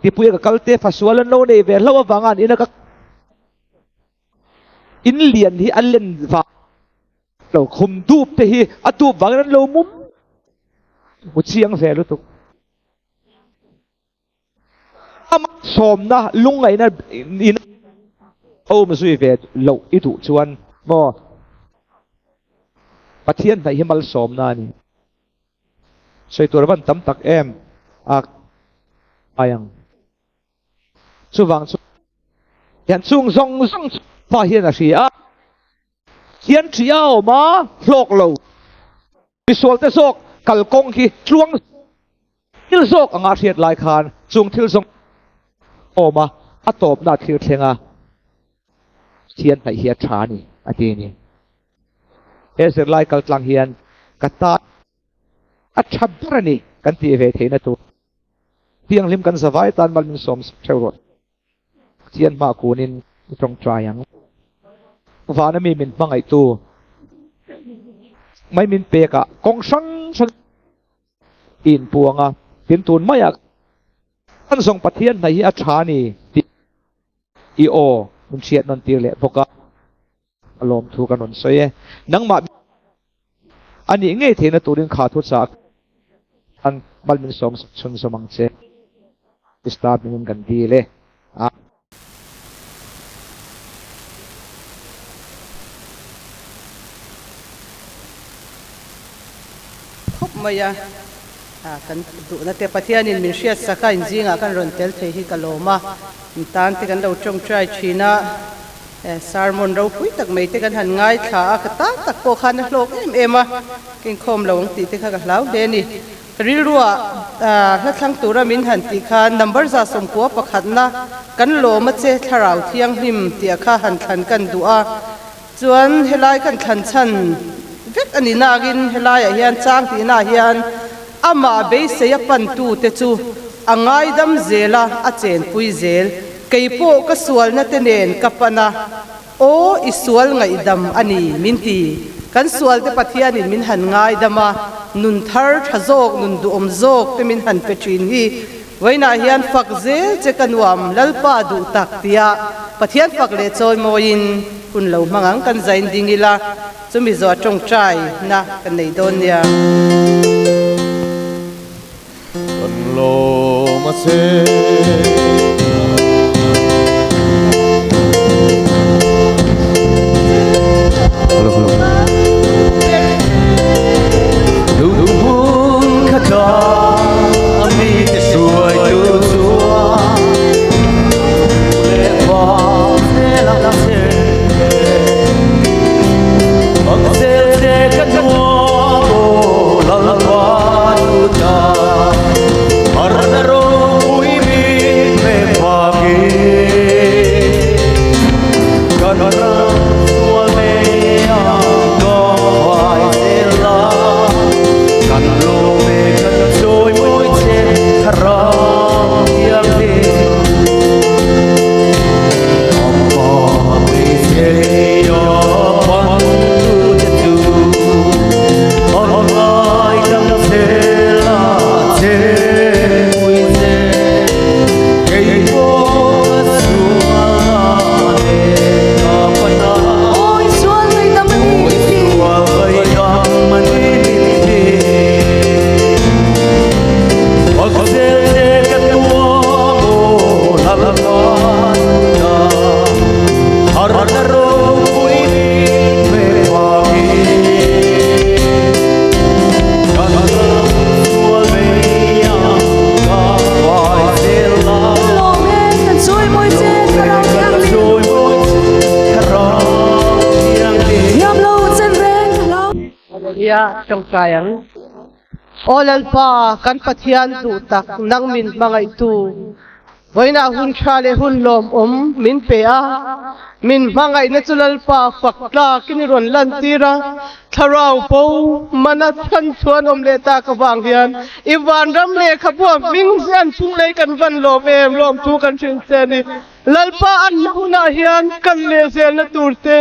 tipui ka kal te fasual an lo nei ve hlo avanga an ina ka in lian hi a len va lo khum dup te hi a dup vangin an lo mum mu chiang ve lutuk. Ama sawmna lungngaihna in a awm zui ve loh i duh chuan maw Pathian hnaih hi malsawmna a ni. Sawi tur a van tam tak em a ai ang. Chuvang chu hian chung zawng zawng chu pa hian a hria a, hian ṭhi a awm a hlawk lo. Misualte zawk kalkawng hi tluang thil zawk anga hriat lai khan chung thil zawng awm a, a tawpna a thlir thleng a, Pathian hnaih hi a tha a ni, a ti a ni. He zirlai kaltlang hian ka tan a tha ber a ni kan tih ve theihna tur thianghlim kan zavai tan mal min sawm theuh rawh. Pathian hma kunin i tawngtai ang. Vana mi min hmangaihtu mai min pek ah kawng hrang hrang i inpuang a, tin tun maiah kan zawng Pathian hna hi a tha a ni tih i aw min hriat nawn tir leh bawk a, a lawmthu kan rawn sawi e. Nangmah a nih ngei theihna turin kha thu chah khan mal min sawm sak chhun zawm ang che. Krista hmingin kan dil e. Amen. Khawp mai a, kan duhna te Pathianin min hriat sak a, inzingah kan rawn tel thei hi ka lawm a, in tan te kan lo tawngtai thin a. Sermon ropui tak mai te kan han ngaithla a, ka tan tak pawh khan a hlawk em em a, ka inkhawm lo ang tih te kha ka hlau hle a ni. Ka rilrua hla thlang tura min han tih khan number 191 pakhatna kan lawm a che thlarau thianghlim tih kha han thlan kan duh a, chuan helai kan thlan chhan vek a ni nakin helaiah hian chang tihnaah hian amah beisei a pantu te chu a ngaidam zel a, a chenpui zel. Kei pawh ka sualna te nen ka pan a, Aw, i sual ngaihdam a ni, min ti. Kan sualte Pathianin min han ngaidam a, nun thar tha zawk, nun duhawm zawk te min han pe thin hi. Vawiinah hian fak zel che ka nuam, Lalpa duh tak tia Pathian fak leh chawimawiin hun lo hmang ang kan zain ding ila, chumi zawh tawngtai na kan nei dawn nia. Kan lawm a che. Hello hello. Duhun kha ta mi te suai tu chuan le pa te lang che. Nia, tawngtai ang. Aw Lalpa, kan Pathian duh tak, nang min hmangaihtu, vawiinah hun tha leh hun lawmawm min pe a, min hmangaihna chu Lalpa fak tlakin i rawn lantir a, Thlarau bo mana chhan chuan awm leh tak avang hian i vanram lehkhabu a hming hian chunglei kan van lawm em, lawmthu kan hrilh che a ni. Lalpa an hunah hian kan lehzelna turte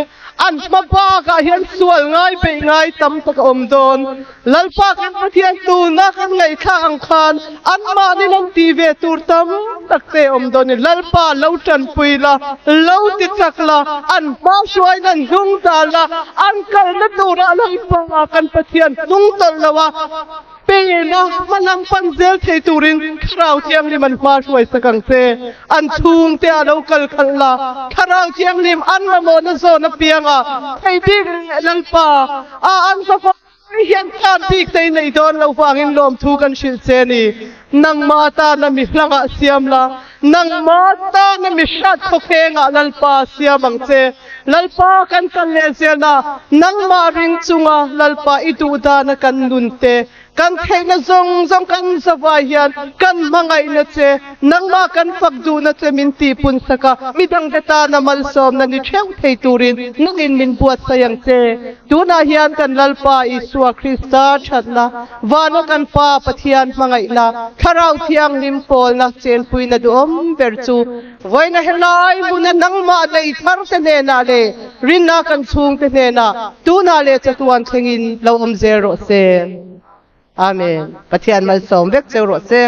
an hma bakah hian sual ngai beih ngai tam tak a awm dawn. Lalpa kan Pathian tuna kan ngaihthlak ang khan anmahni an ti ve tur tam tak te a awm dawn ni. Lalpa lo tanpui la, lo ti chak la, an hma hruain an hnung dal la, an kalna turah Lalpa kan Pathian hnung tawlh lo a, Pena hma lam pan zel thei turin Thlarau Thianghlim an hma hruai sak ang che. An chhungte ah lo kal khalh la, Thlarau Thianghlim an mamawhna zawn apianga thei bik leh Lalpa ah an fapa hian tan bik te i neih dawn loh vangin lawmthu kan hrilh che ni. Nangmah tana mi hlangah siam la, nangmah tana mi hrat khawkhengah Lalpa siam ang che. Lalpa kan kal leh zelna, nangmah ring chunga Lalpa i duh dana kan nun te, kan theihna zawng zawng kan zavai hian kan hmangaihna che, nangmah kan fak duhna che min tihpun sak a, midangte tana malsawmna ni theuh thei turin nangin min buatsaih ang che. Tunah hian kan Lalpa Isua Krista thatna, vana kan Pa Pathian hmangaihna, Thlarau Thianghlim pawlna chenpuina duhawm ber chu, Vawiina helai hmuna nangmah lei thar te hnenah leh rinna kan chhungte hnenah tunah leh chatuan thlengin lo awm zel rawh se. Amen. Pathian malsawm vek cheu rawh se.